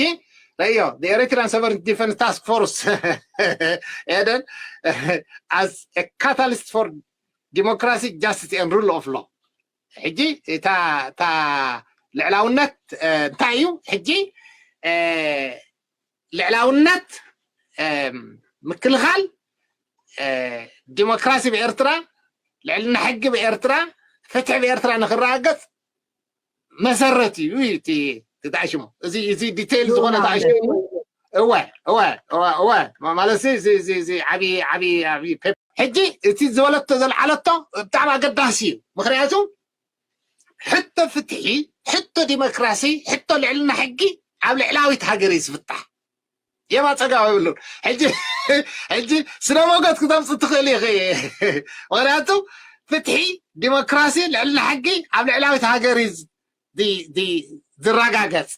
ረዮ Eritrean Sovereign Defense Task Force ኤደን as a catalyst for democracy, justice and rule of law ሕጂ እታ ልዕላውነት እንታይ እዩ ሕጂ ልዕላውነት ምክልኻል ዲሞክራሲ ብኤርትራ ልዕልና ሕጊ ብኤርትራ ፍትሒ ብኤርትራ ንክረጋገፅ መሰረት እዩ እቲ ተኣሽሙ እዚ እዚ ዲቴይል ዝኾነ ተኣሽሙ እወ እወ እወ እወ ማለት እዚ እዚ እዚ ዓቢ ዓቢ ዓቢ ሕጂ እቲ ዝበለቶ ዘልዓለቶ ብጣዕሚ ኣገዳሲ እዩ ምክንያቱ ሕቶ ፍትሒ ሕቶ ዲሞክራሲ ሕቶ ልዕልና ሕጊ ኣብ ልዕላዊት ሃገር እዩ ዝፍታሕ። የማፀጋው ይብሉን። ሕጂ ሕጂ ስነ ሞገት ክተምፅ ትኽእል ኢኺ። ምክንያቱ ፍትሒ፣ ዲሞክራሲ፣ ልዕልና ሕጊ ኣብ ልዕላዊት ሃገር እዩ ዝ- ዲ- ዲ- ዝረጋገፅ።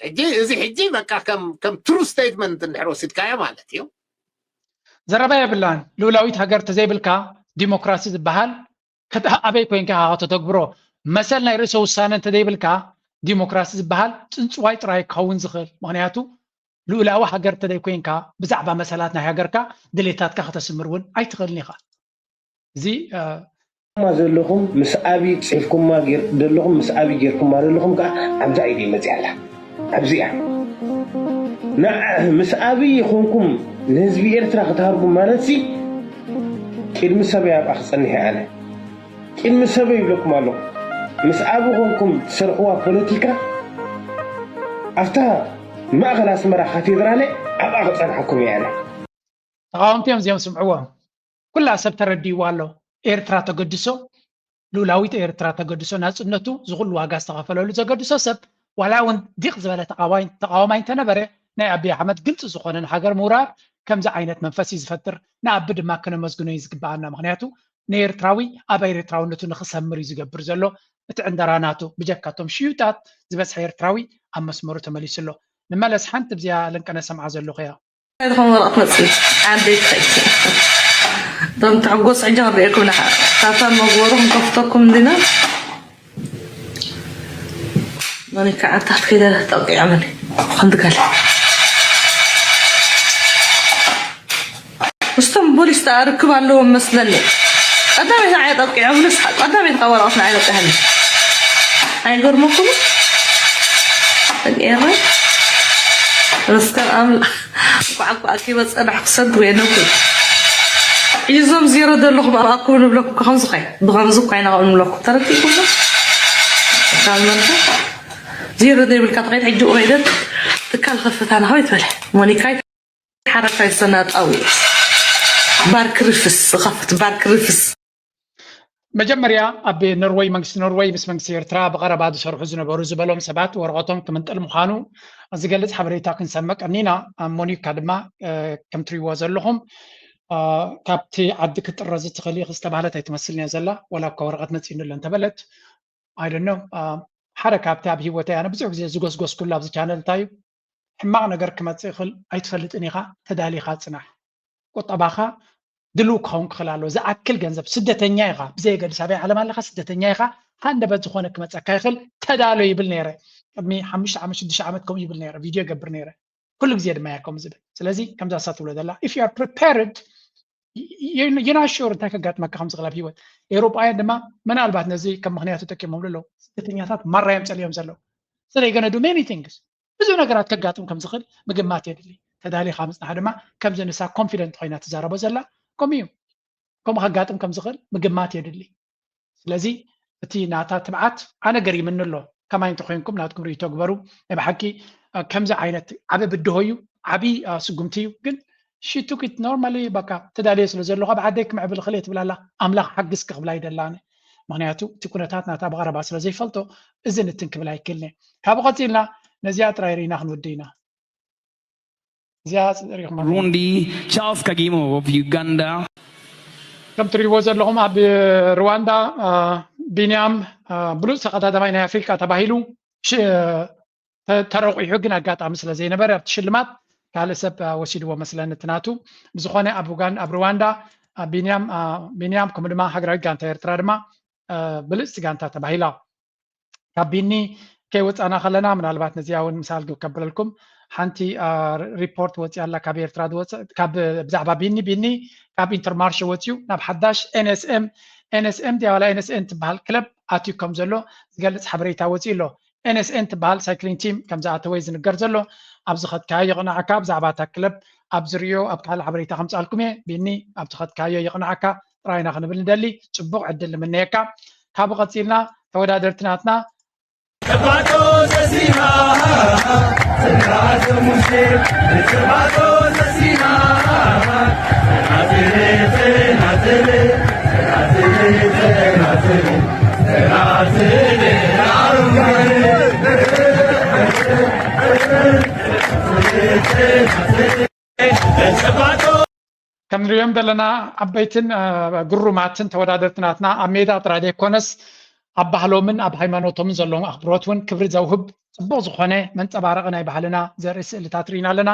ሕጂ እዚ ሕጂ በቃ ከም ከም ትሩ ስቴትመንት እንድሕር ወሲድካዮ ማለት እዩ። ዘረባ የብላን። ልኡላዊት ሃገር ተዘይብልካ ዲሞክራሲ ዝበሃል ከተ- ኣበይ ኮይንካ ኢኻ ከተተግብሮ? መሰል ናይ ርእሰ ውሳነ እንተዘይብልካ ዲሞክራሲ ዝበሃል ጽንጽዋይ ጥራይ ክኸውን ዝኽእል። ምኽንያቱ ልኡላዊ ሃገር እንተዘይኮይንካ ብዛዕባ መሰላት ናይ ሃገርካ ድሌታትካ ከተስምር እውን ኣይትኽእልን ኢኻ። እዚ እ፣ ማ ዘለኹም ምስ ኣብይ ፅሒፍኩማ ጌር- ዘለኹም ምስ ኣብይ ጌርኩማ ዘለኹም ከዓ ኣብዛ ኢደ መፅያ ኣላ። ኣብዚ እያ። ንዓ ምስ ኣብይ ይኹንኩም ንህዝቢ ኤርትራ ክትሃርቡ ማለት ሲ ቅድሚ ሰበይ ኣብኣ ክፀንሕ እየ ኣነ። ቅድሚ ሰበይ ይብለኩም ኣለኹ። ምስ ኣብይ ኾንኩም ትሰርሕዋ ፖለቲካ ኣብታ ማእኸል ኣስመራ ካቴድራለ ኣብኣ ክፀንሓኩም እየ ኣነ። ተቃወምቲ እዮም እዚኦም ስምዕዎም። ኩላ ሰብ ተረዲእዎ ኣሎ። ኤርትራ ተገድሶ፣ ልኡላዊት ኤርትራ ተገድሶ፣ ናጽነቱ ዝኹሉ ዋጋ ዝተኸፈለሉ ዘገድሶ ሰብ ዋላ እውን ዲቕ ዝበለ ተቃዋይ- ተቃዋማይ እንተነበረ ናይ ኣቢይ ኣሕመድ ግልፂ ዝኾነ ንሃገር ምውራር ከምዚ ዓይነት መንፈስ እዩ ዝፈጥር። ንኣቢ ድማ ከነመስግኖ እዩ ዝግበኣና። ምክንያቱ ንኤርትራዊ ኣብ ኤርትራውነቱ ንክሰምር እዩ ዝገብር ዘሎ። እቲ ዕንደራ ናቱ ብጀካ እቶም ሽዩጣት ዝበዝሐ ኤርትራዊ ኣብ መስመሩ ተመሊሱ ኣሎ። ንመለስ ሓንቲ ብዚኣ ለንቀነ ሰምዓ ዘለኹ እያ። ዝኾን ወረቕ መፅእ ዓደይ ትኸይድ እቶም ትሕጎስ ሕጂ ክንርእየኩም ኢና። ካብታ መግበሩ ክንከፍተኩም እንዲና። መኒካ ዓታት ከይደ ጠቂዖምኒ። ከምዚ ገለ ምስቶም ፖሊስ ተኣርክብ ኣለዎም መስለኒ። ቀዳመይቲ ንዓይ ጠቂዖምንስ ቀዳመይቲ ካብ ወረቐት ንዓይ ነቅሐኒ። ኣይገርመኩም? ጠቂዐ ርስተር ኣምላኽ ኳዕኳዕ ከይበፀ ዳሕ ክሰድ ወየነኩ። እዞም ዜሮ ዘለኹም ኣብኣኩም ንብለኩም ከምዚ ኸይ ብኸምዚ እኳ ኢና ንብለኩም ተረዲእኩም። ካብ መልካ ዜሮ ዘይብልካ ተኸይድ ሕጂ ኸይደት ትካል ከፍታ ናኸ ይትበለ ሞኒካይ ሓረካይ ሰናጣዊ ባርክ ርፍስ ዝኸፍት ባርክ ርፍስ መጀመርያ ኣብ ኖርወይ መንግስቲ ኖርወይ ምስ መንግስቲ ኤርትራ ብቐረባ ዝሰርሑ ዝነበሩ ዝበሎም ሰባት ወረቐቶም ክምንጥል ምዃኑ ዝገልጽ ሓበሬታ ክንሰምዕ ቀኒና። ኣብ ሞኒካ ድማ ከም ትሪእዎ ዘለኹም ካብቲ ዓዲ ክትጥረዝ ትኽእል ኢኺ ዝተባህለት ኣይትመስልን እያ ዘላ። ዋላ እኳ ወረቐት መፂኡኒ ኣሎ እንተበለት ኣይደኖ ሓደ ካብቲ ኣብ ህይወተይ ኣነ ብዙሕ ግዜ ዝጎስጎስኩሉ ኣብዚ ቻነል እንታይ እዩ ሕማቕ ነገር ክመፅእ ይኽእል ኣይትፈልጥን ኢኻ። ተዳሊኻ ፅናሕ። ቁጠባኻ ድልው ክኸውን ክኽእል ኣለዎ። ዝኣክል ገንዘብ ስደተኛ ኢኻ፣ ብዘየገድስ ኣበይ ዓለም ኣለኻ ስደተኛ ኢኻ። ሃንደበት ዝኾነ ክመፀካ ይኽእል። ተዳሎ ይብል ነይረ። ቅድሚ ሓሙሽተ ዓመት ሽዱሽተ ዓመት ከምኡ ይብል ነይረ። ቪድዮ ይገብር ነይረ። ኩሉ ግዜ ድማ እያ ከምኡ ዝብል። ስለዚ ከምዛ እሳ ትብሎ ዘላ if you are prepared you're not sure እንታይ ከጋጥመካ ከም ዝኽእል ኣብ ህይወት። ኤውሮጳውያን ድማ ምናልባት ነዚ ከም ምኽንያት ተጠቂሞምሉ ኣለዉ። ስደተኛታት ማራ እዮም ፀሊኦም ዘለዉ። ስለይ gonna do many things ብዙሕ ነገራት ከጋጥም ከም ዝኽእል ምግማት የድሊ። ተዳሊኻ ምፅናሕ ድማ ከምዚ ንሳ ኮንፊደንት ኮይና ትዛረቦ ዘላ ከምኡ እዩ። ከምኡ ከጋጥም ከም ዝኽእል ምግማት የድሊ። ስለዚ እቲ ናታ ትብዓት ኣነ ገሪምኒ ኣሎ። ከማይ እንተኮይንኩም ናትኩም ርእይቶ ግበሩ። ናይ ብሓቂ ከምዚ ዓይነት ዓቢ ብድሆ እዩ፣ ዓቢ ስጉምቲ እዩ። ግን she took it normally በቃ ተዳልየ ስለ ዘለኹ ኣብ ዓደይ ክምዕብል እኽእል እየ ትብል ኣላ። ኣምላኽ ሓግዝኪ ክብላ ይደላነ። ምኽንያቱ እቲ ኩነታት ናታ ብቐረባ ስለ ዘይፈልጦ እዚ ንትን ክብል ኣይክእልን እየ። ካብኡ ቀፂልና ነዚኣ ጥራይ ርኢና ክንውድእ ኢና። እዚኣ ሪኢኹማ Burundi, Charles Kagame of Uganda. ከም ትሪእዎ ዘለኹም ኣብ ሩዋንዳ ቢንያም ብሉፅ ተቐዳዳማይ ናይ ኣፍሪቃ ተባሂሉ ተረቑሑ ግን ኣጋጣሚ ስለ ዘይነበረ ኣብቲ ሽልማት ካልእ ሰብ ወሲድዎ መስለኒ እቲ ናቱ። ብዝኾነ ኣብ ሩዋንዳ ቢንያም ቢንያም ከምኡ ድማ ሃገራዊት ጋንታ ኤርትራ ድማ ብልፅቲ ጋንታ ተባሂላ። ካብ ቢኒ ከይወፃና ከለና ምናልባት ነዚኣ እውን ምሳል ግብ ከብለልኩም ሓንቲ ሪፖርት ወፂኣ ኣላ ካብ ኤርትራ ዝወፀ ካብ ብዛዕባ ቢኒ ቢኒ ካብ ኢንተርማርሽ ወፂኡ ናብ ሓዳሽ ኤንኤስኤም ኤንኤስኤም ድያ ዋላ ኤንኤስኤን ትበሃል ክለብ ኣትዩ ከም ዘሎ ዝገልፅ ሓበሬታ ወፂኡ ኣሎ። ኤንኤስኤን ትበሃል ሳይክሊንግ ቲም ከም ዝኣተወ ዝንገር ዘሎ ኣብዚ ከድካዮ ይቕናዕካ ብዛዕባ እታ ክለብ ኣብ ዝርዮ ኣብ ካልእ ሓበሬታ ከምፅኣልኩም እየ ቢኒ ኣብ ዝኸድካዮ ይቕናዕካ ጥራይና ክንብል ንደሊ ፅቡቕ ዕድል ንምነየካ ካብኡ ቀፂልና ተወዳደርቲ ናትና ከም ንሪኦም ዘለና ዓበይትን ግሩማትን ተወዳደርቲ ናትና ኣብ ሜዳ ጥራይ ዘይኮነስ ኣብ ባህሎምን ኣብ ሃይማኖቶምን ዘለዎም ኣኽብሮት እውን ክብሪ ዘውህብ ጽቡቕ ዝኾነ መንጸባረቒ ናይ ባህልና ዘርኢ ስእልታት ርኢና ኣለና።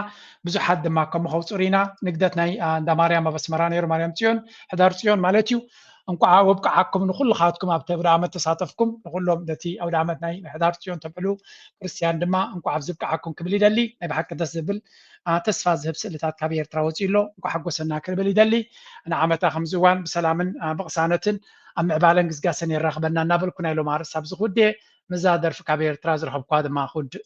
ብዙሓት ድማ ከምኡ ከውፅኡ ርኢና። ንግደት ናይ እንዳ ማርያም ኣብ ኣስመራ ነይሩ፣ ማርያም ፅዮን፣ ሕዳር ፅዮን ማለት እዩ። እንኳዓ ወብቅዓኩም ንኩልኻትኩም ኣብቲ ኣውደ ዓመት ተሳተፍኩም ንኩሎም ነቲ ኣውደ ዓመት ናይ ሕዳር ፅዮን ተብዕሉ ክርስትያን ድማ እንኳዕ ኣብዚ ብቅዓኩም ክብል ይደሊ። ናይ ብሓቂ ደስ ዝብል ተስፋ ዝህብ ስእልታት ካብ ኤርትራ ወፂኡ ኣሎ። እንኳዕ ሓጎሰና ክንብል ይደሊ። ንዓመታ ከምዚ እዋን ብሰላምን ብቕሳነትን ኣብ ምዕባለን ግስጋሰን የራኽበና እናበልኩ ናይ ሎም ኣርእስቲ ኣብዚ ክውድየ። ምዛ ደርፊ ካብ ኤርትራ ዝረኸብኳ ድማ ክውድእ።